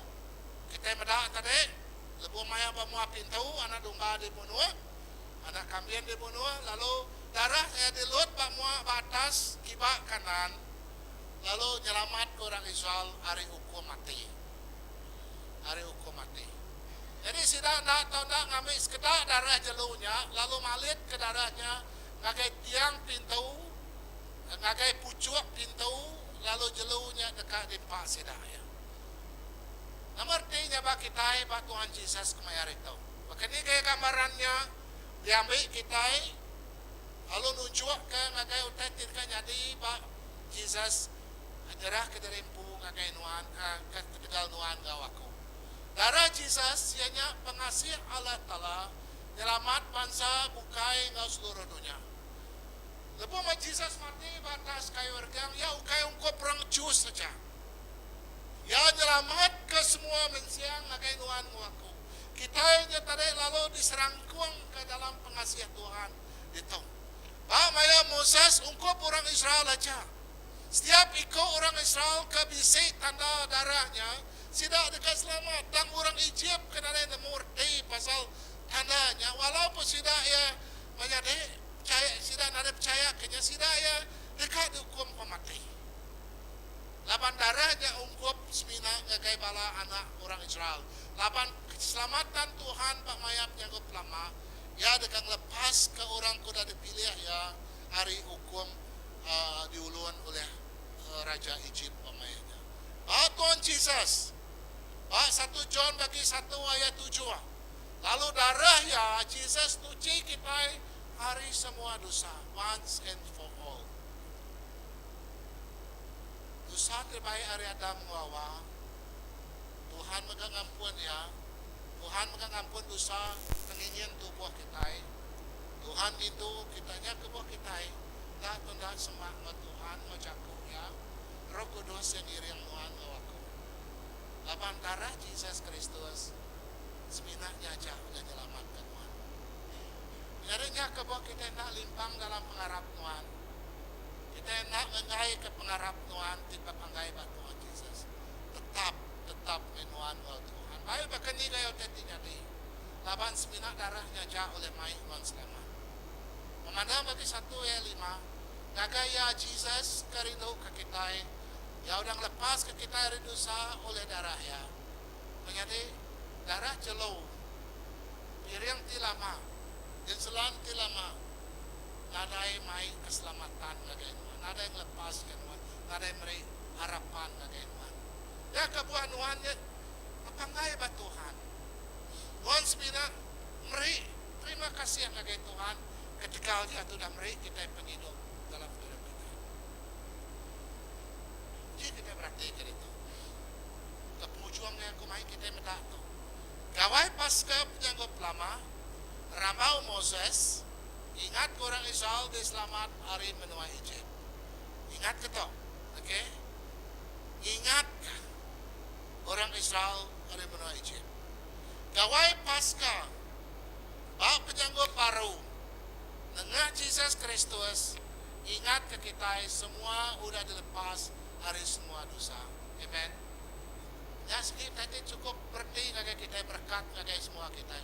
Kitai meda tadi, lebuh maya ba mua pintu, anak domba dibunuh, anak kambin dibunuh, lalu darah iya dilut ba mua ba atas kiba kanan, lalu nyelamatka orang Israel ari ukum mati. Ari ukum mati. Nyadi sida enda tau enda ngambi sekeda darah jelu nya lalu malitka darah nya ngagai tiang pintu, ngagai puchuk pintu, lalu jelu nya deka diempa sida iya. Nama reti nya ba kitai ba Tuhan Jesus kemaya hari tu? Baka ni gaya gambaran nya diambi kitai lalu nunjukka ngagai utai ti deka nyadi ba Jesus nyerahka diri empu ngagai nuan ketegal nuan enggau aku. Darah Jesus iya nya pengasih Allah Taala nyelamat bansa bukai enggau seluruh dunya. Lebuh meh Jesus mati ba atas kayu regang iya ukai ungkup orang Jews aja. Iya nyelamatka semua mensia ngagai nuan enggau aku. Kitai nya tadi lalu diserangkungka dalam pengasih Tuhan ditu. Ba maya Moses ungkup orang Israel aja. Setiap iku orang Israel ke bisi tanda darah nya, sida deka selamat. Tang orang Ejip ke nadai nemu reti pasal tanda nya, walaupun sida iya menyadi pechaya, sida nadai pechayaka nya, sida iya deka diukum pemati. Laban darah nya ungkup semina ngagai bala anak orang Israel. Laban keselamatan Tuhan ba maya penyanggup lama, Iya deka ngelepaska orang ke udah dipilih Iya ari ukum diulun ulih raja Ejip ba maya nya. Ba Tuan Jesus, ba satu John bagi satu ayat tujuh, lalu darah Iya, Jesus nuchi kitai ari semua dosa once and for all. Dosa ti baik ari Adam enggau Awa, Tuhan mega ngampun iya. Tuhan mega ngampun dosa pengingin tubuh kitai. Tuhan ngintu kita nya kebuah kitai enda tunda semak enggau Tuhan enggau jaku iya, Roh Kudus iya ngiring nuan enggau aku. Laban darah Jesus Kristus semina nya aja ulih nyelamatka nuan. Nyadi nya kebuah kitai enda limpang dalam pengarap nuan. Kitai enda ngenggaika pengarap nuan ti bepanggai ba Tuhan Jesus. Tetap, tetap meh nuan enggau Tuhan. Bai baka ni gaya utai ti nyadi, laban semina darah nya aja ulih mai nuan selamat. Memandang bagi satu ayat lima, ngagai iya Jesus ke rinduka kitai, iya udah ngelepaska kitai ari dosa ulih darah iya. Menyadi, darah jelu, piring ti lama, genselan ti lama, nadai mai keselamatan ngagai nuan, nadai ngelepaska nuan, nadai meri harapan ngagai nuan. Nya kebuah nuan nya bepanggai ba Tuhan. Nuan semina meri terima kasih ngagai Tuhan ketegal Iya tu udah meri kitai pengidup dalam pengidup kitai. Uji kitai beratika ditu. Ke pengujung iya aku mai kitai meda tu. Gawai Paska penyanggup lama, rambau Moses, Ingatka orang Israel ti selamat ari menua Ejip. Ingatka tu, okey. Ngingatka orang Israel ari menua Ejip. Gawai Paska ba penyanggup baru nengah Jesus Kristus ngingatka kitai semua udah dilepas ari semua dosa. Amen. Nya sigi utai ti chukup bereti ngagai kitai berekat ngagai semua kitai.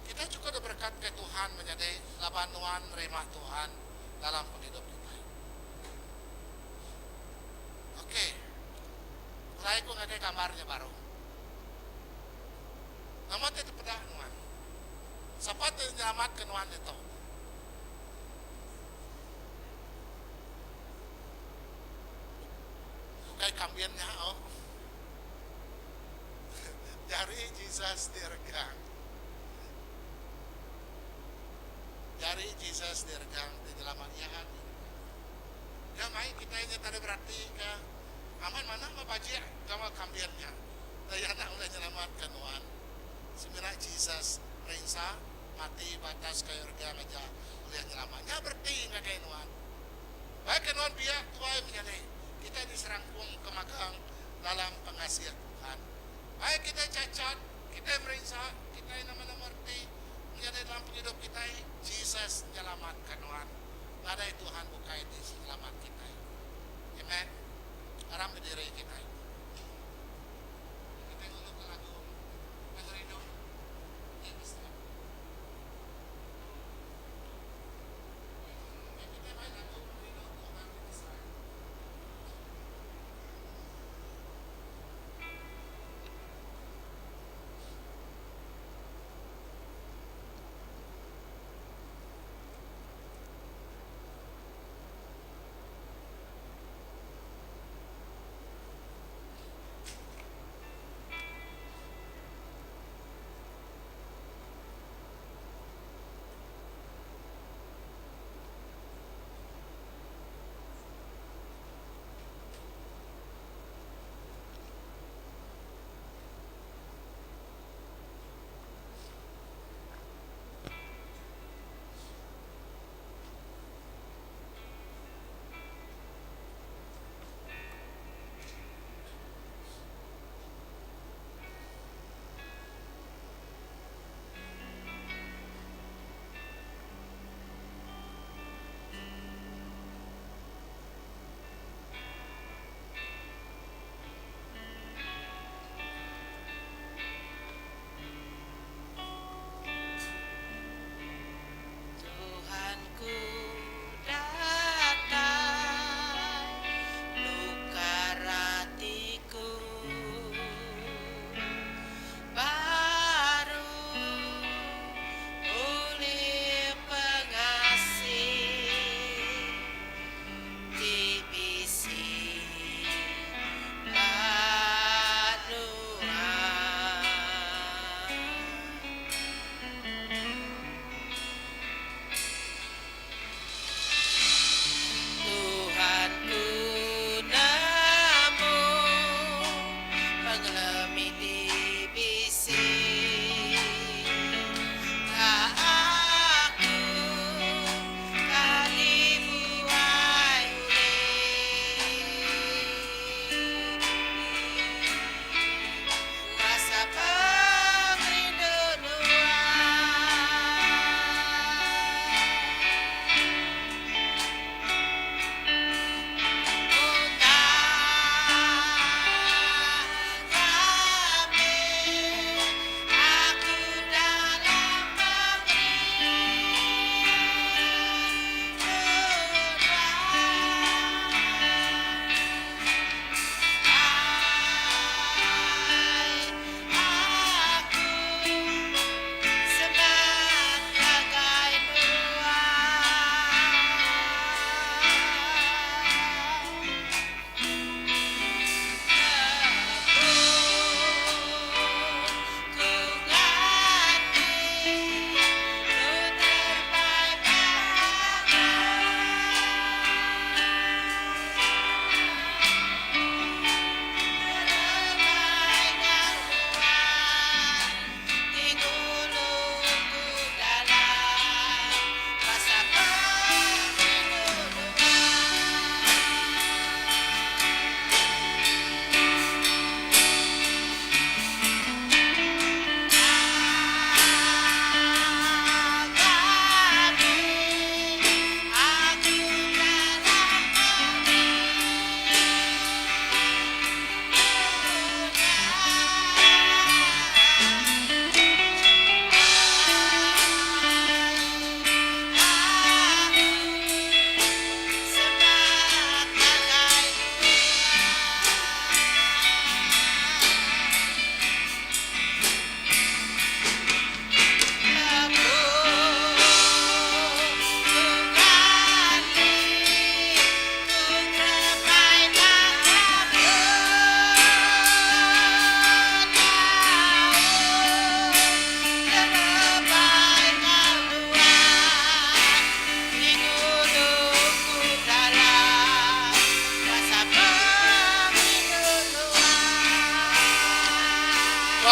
Kitai chukup diberekat ngagai Tuhan menyadi laban nuan nerima Tuhan dalam pengidup kitai. Ok. Pulai ku ngagai gambar nya baru. Nama ti tepeda nuan? Sapa ti nyelamatka nuan ditu? Ukai kambin nya oh. Jari Jesus diregang. Jari Jesus diregang ti nyelamat iya diregang. Nya mai kitai nya tadi beratika amat manah meh bajik gawa kambin nya. Tang iya enda ulih nyelamatka nuan. Semina Jesus merinsa mati ba atas kayu regang aja ulih nyelamat. Nya bereti ngagai nuan. Baika nuan biak tuai menyadi, kitai diserangkung ke magang dalam pengasih Tuhan. Baik kitai cacat, kitai merinsa, kitai nama-nama reti menyadi dalam pengidup kitai, Jesus nyelamatka nuan. Nadai Tuhan bukai ti nyelamat kitai. Amen. Aram bediri kitai. Kitai nguluka lagu Pengerindu Ti Besai. Kitai mai lagu Pengerindu Tuhan Ti Besai.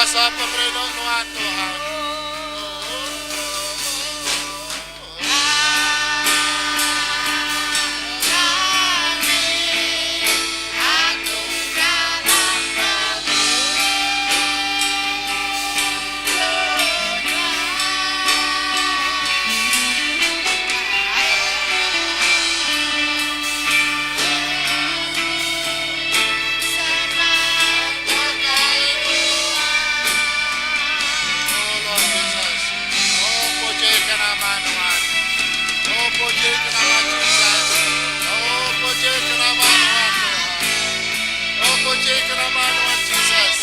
Kuasa pengerindu Nuan Tuhan. Oh Lord Jesus. Oh puji ke nama Nuan. Oh puji ke nama Jesus. Oh puji ke nama Nuan Tuhan. Oh puji ke nama Nuan Jesus.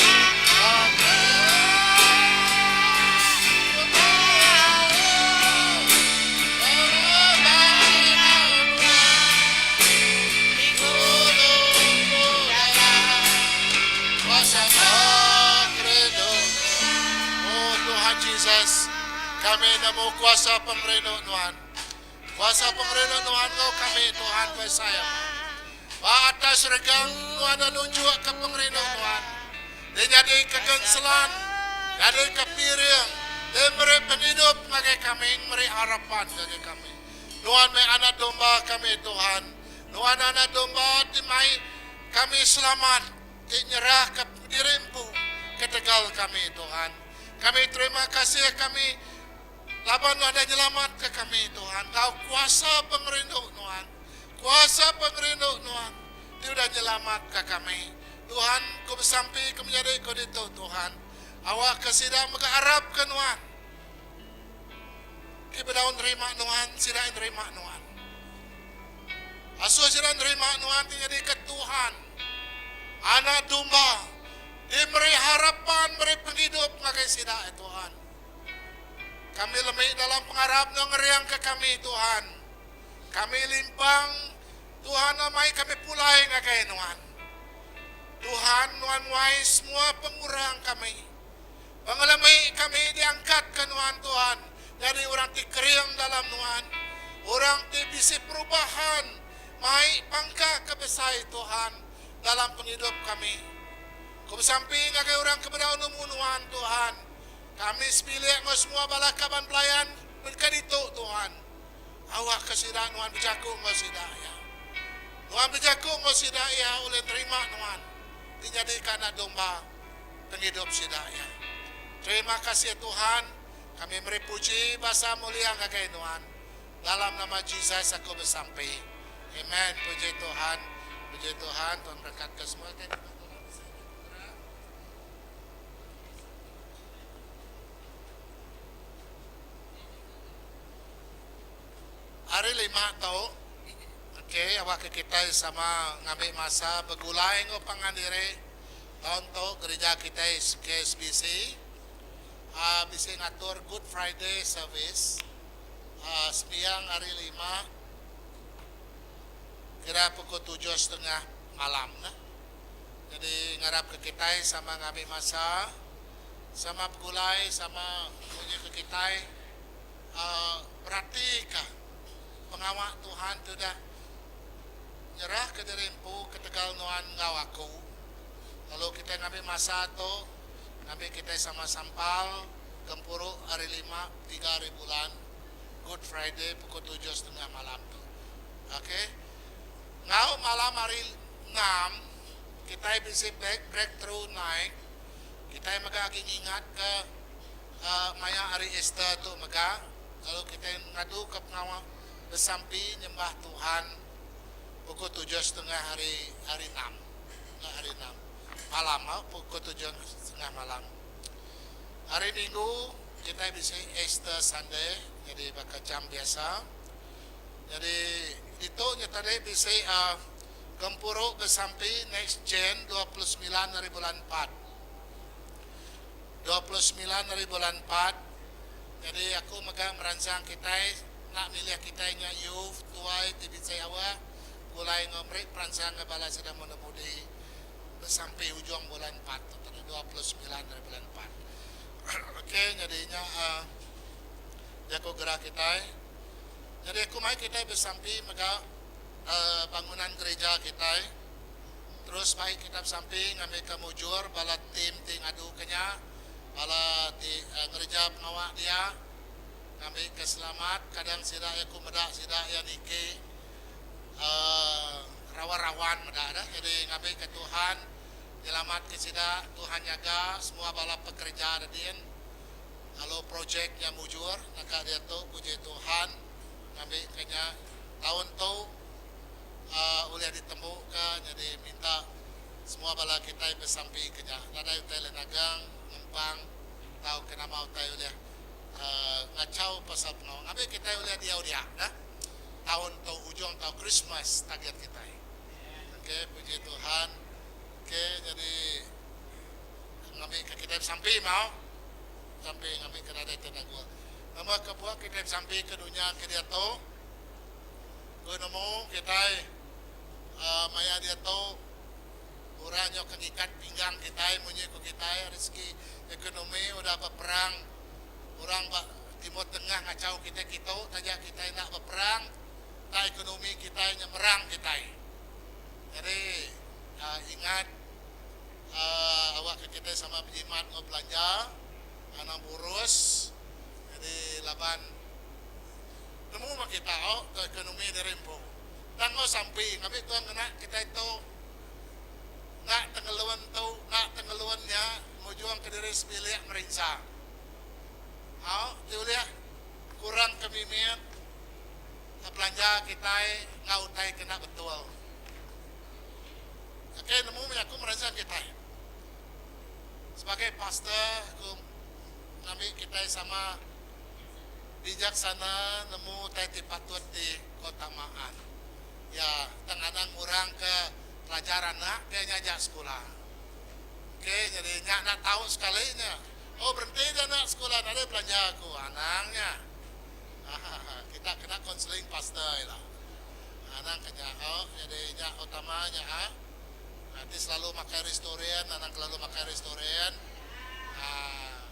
Oh Tuhan Jesus, kami nemu kuasa pengerindu Nuan. Kuasa pengerindu Nuan enggau kami Tuhan Messiah. Ba atas regang Nuan dah nunjuk ke pengerindu Nuan. Ti nyadi ke genselan, nyadi ke piring, ti meri pengidup ngagai kami, meri harapan ngagai kami. Nuan meh Anak Domba kami, Tuhan. Nuan Anak Domba ti mai kami selamat, ti nyerahka Diri Empu ketegal kami, Tuhan. Kami terima kasih kami laban Nuan udah nyelamatka kami, Tuhan, enggau kuasa pengerindu Nuan. Kuasa pengerindu Nuan ti udah nyelamatka kami. Tuhan, ku besampi ke menyadi ku ditu, Tuhan. Awakka sida mega arapka Nuan. Ti bedau nerima Nuan, sida nerima Nuan. Asuh sida nerima Nuan ti nyadika Tuhan, Anak Domba, ti meri harapan, meri pengidup ngagai sida, ya Tuhan. Kami lemi dalam pengarap enggau ngeringka kami, Tuhan. Kami limpang, Tuhan amai kami pulai ngagai Nuan. Tuhan, Nuan muai semua pengurang kami. Pengelemi kami diangkatka Nuan, Tuhan, nyadi orang ti kering dalam Nuan, orang ti bisi perubahan mai pangka ke besai, Tuhan, dalam pengidup kami. Ku besampi ngagai orang ke bedau nemu Nuan, Tuhan. Kami sebilik enggau semua bala kaban belayan ke ditu, Tuhan. Awakka sida Nuan bejaku enggau sida iya. Nuan bejaku enggau sida iya ulih nerima Nuan ti nyadika anak domba pengidup sida iya. Terima kasih Tuhan, kami meri puji basa mulia ngagai Nuan. Dalam nama Jesus aku besampi. Amen. Puji Tuhan. Puji Tuhan, Tuhan berekatka semua. Hari Lima tu, ok, awakka kitai sama ngambi masa begulai enggau pangan diri. Taun tu gerija kitai KSBC aaa bisi ngatur Good Friday Service aaa sembiang hari Lima kira pukul tujuh setengah malam neh. Nyadi ngarapka kitai sama ngambi masa sama begulai sama munyi ke kitai. Beratika pengawa Tuhan ti udah nyerahka diri empu ketegal nuan enggau aku. Lalu kitai ngambi masa tu ngambi kitai sama sampal gempuru hari Lima tiga hari bulan Good Friday pukul tujuh setengah malam tu. Ok. Enggau malam hari Enam kitai bisi breakthrough night. Kitai mega agi ngingatka. Maya hari Easter tu mega, lalu kitai ngaduka pengawa besampi nyembah Tuhan pukul tujuh setengah hari hari enam, enda hari enam malam au pukul tujuh setengah malam. Hari Minggu kitai bisi Easter Sunday nyadi baka jam biasa. Nyadi ditu nya tadi bisi uhh gempuru besampi next gen 29 hari bulan empat. 29 ari bulan empat, nyadi aku mega meransang kitai enda milih kitai nya youth, tuai ti bisi awak begulai enggau meri peransang ngagai bala sida muda-mudi besampi ujung bulan empat tu tadi 29 ari bulan empat. Ok nyadi nya uhh jaku gerah kitai. Nyadi aku mai kitai besampi mega uhh bangunan gerija kitai. Terus mai kitai besampi ngambika mujur bala tim ti ngaduka nya. Bala ti ngereja pengawa dia ngambika selamat kadang sida iya ku meda sida iya niki uhh rawan-rawan meda dah jadi ngambika Tuhan nyelamatka sida Tuhan nyaga semua bala pekerja da din lalu projek nya mujur naka diatu puji Tuhan ngambika nya taun tu uhh ulih ditembuka nyadi minta Semua bala kitai besampi ke nya. Nadai utai ulih nagang, ngempang, tauka nama utai ulih ngachau pasal pengawa ngambi kitai ulih diau dia dah. Taun tu ujung tau Krismas target kitai. Ok puji Tuhan. Ok nyadi ngambi ke kitai besampi mau. Besampi ngambi ke nadai tai nagul. Nama kebuah kitai besampi ke dunya ke diatu? Ku nemu kitai. Maya diatu, orang nyau ke ngikat pinggang kitai munyi ku kitai ari segi ekonomi udah beperang orang ba Timur Tengah ngachau kitai kitu taja kitai enda beperang tang ekonomi kitai nya merang kitai. Nyadi ingat awakka kitai sama bejimat enggau belanja anang burus nyadi laban nemu meh kita ekonomi diri empu. Tang enggau sampi ngambi tuan ngena kitai tu enda tengelun tu enda tengelun nya ngujung ke diri sebilik merinsa. Au ti ulih kurang ke mimit belanja kitai enggau utai ke enda betul. Ok nemu meh aku meransang kitai sebagai pastor aku ngambi kitai sama Bijaksana nemu utai ti patut di Kota Maan. Iya tang anang ngurangka pelajar anak pia nya aja sekula. Ok nyadi nya enda tau sekali nya. Oh berenti ja anak sekula nadai belanja aku. Anang nya. Hahaha kita kena konseling pastor ila. Anang ke nya oh nyadi nya utama nya ah. Ti selalu makai restoran anang kelalu makai restoran. Haa.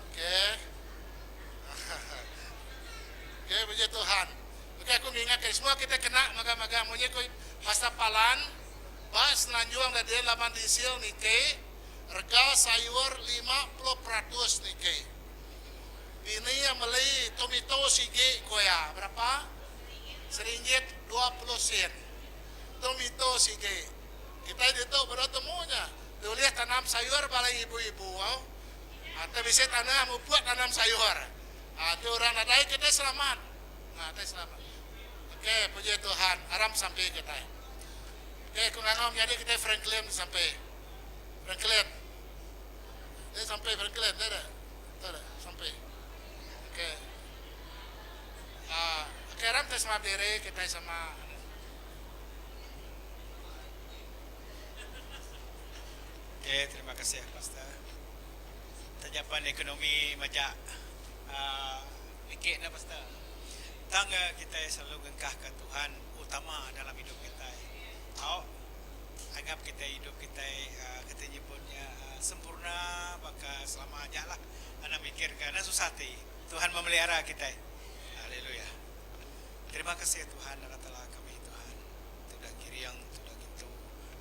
Ok. Ok, puji Tuhan. Ok, aku ngingat ke semua kita kena magang-magang munyi ku Pastor Palan ba Semenanjung da din laban diesel niki, rega sayur 50% niki. Bini iya meli tomato sigi ku iya, berapa? Seringgit 20 sen. Tomato sigi. Kitai ditu beda temu nya. Ti ulih tanam sayur bala ibu-ibu au. Ati bisi tanah mupuk tanam sayur. Ati orang nadai kitai selamat. Kitai selamat. Ok puji Tuhan aram sampi kitai. Ok ku ngangau menyadi kitai Franklin sampi. Franklin. Dia sampi Franklin dia dah. Tu dah sampi. Ok. Ah ok aram kitai sama berdiri kitai sama. Ok terima kasih pastor. Taja pan ekonomi majak uhh niki ne pastor. Tang kitai selalu ngengkah ka Tuhan utama dalam idup kitai. Au anggap kitai idup kitai uhh kati nyebut nya uhh sempurna baka selama aja lah. Anang mikir ka anang susah ati. Tuhan memelihara kitai. Haleluya. Terima kasih Tuhan Allah Taala kami Tuhan ti udah ngiring ti udah ngintu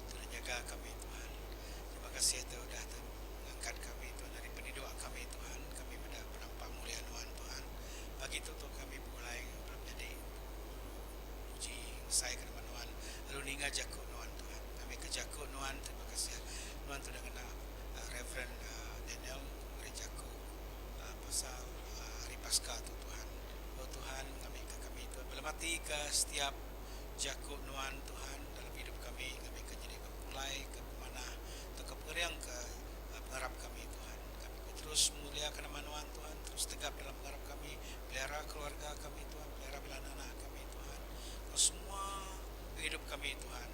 ti udah nyaga kami Tuhan. Terima kasih ti udah ngangkat kami Tuhan ari peniduk kami Tuhan kami meda penampak mulia nuan Tuhan. Pagi tu tu kami begulai bala menyadi guru muji ngesai ka nama nuan lalu ninga jaku nuan Tuhan. Ngambika jaku nuan terima kasih nuan ti udah ngena Reverend Daniel meri jaku pasal hari Paska tu Tuhan. O Tuhan ngambika kami Tuhan belematika setiap jaku nuan Tuhan dalam idup kami ngambika nyadi ke pulai ke pemanah tauka pengering ke pengarap kami Tuhan. Kami ku terus muliaka nama nuan Tuhan, terus tegap dalam pengarap kami, pelihara keluarga kami Tuhan, pelihara bala anak-anak kami Tuhan, enggau semua pengidup kami Tuhan.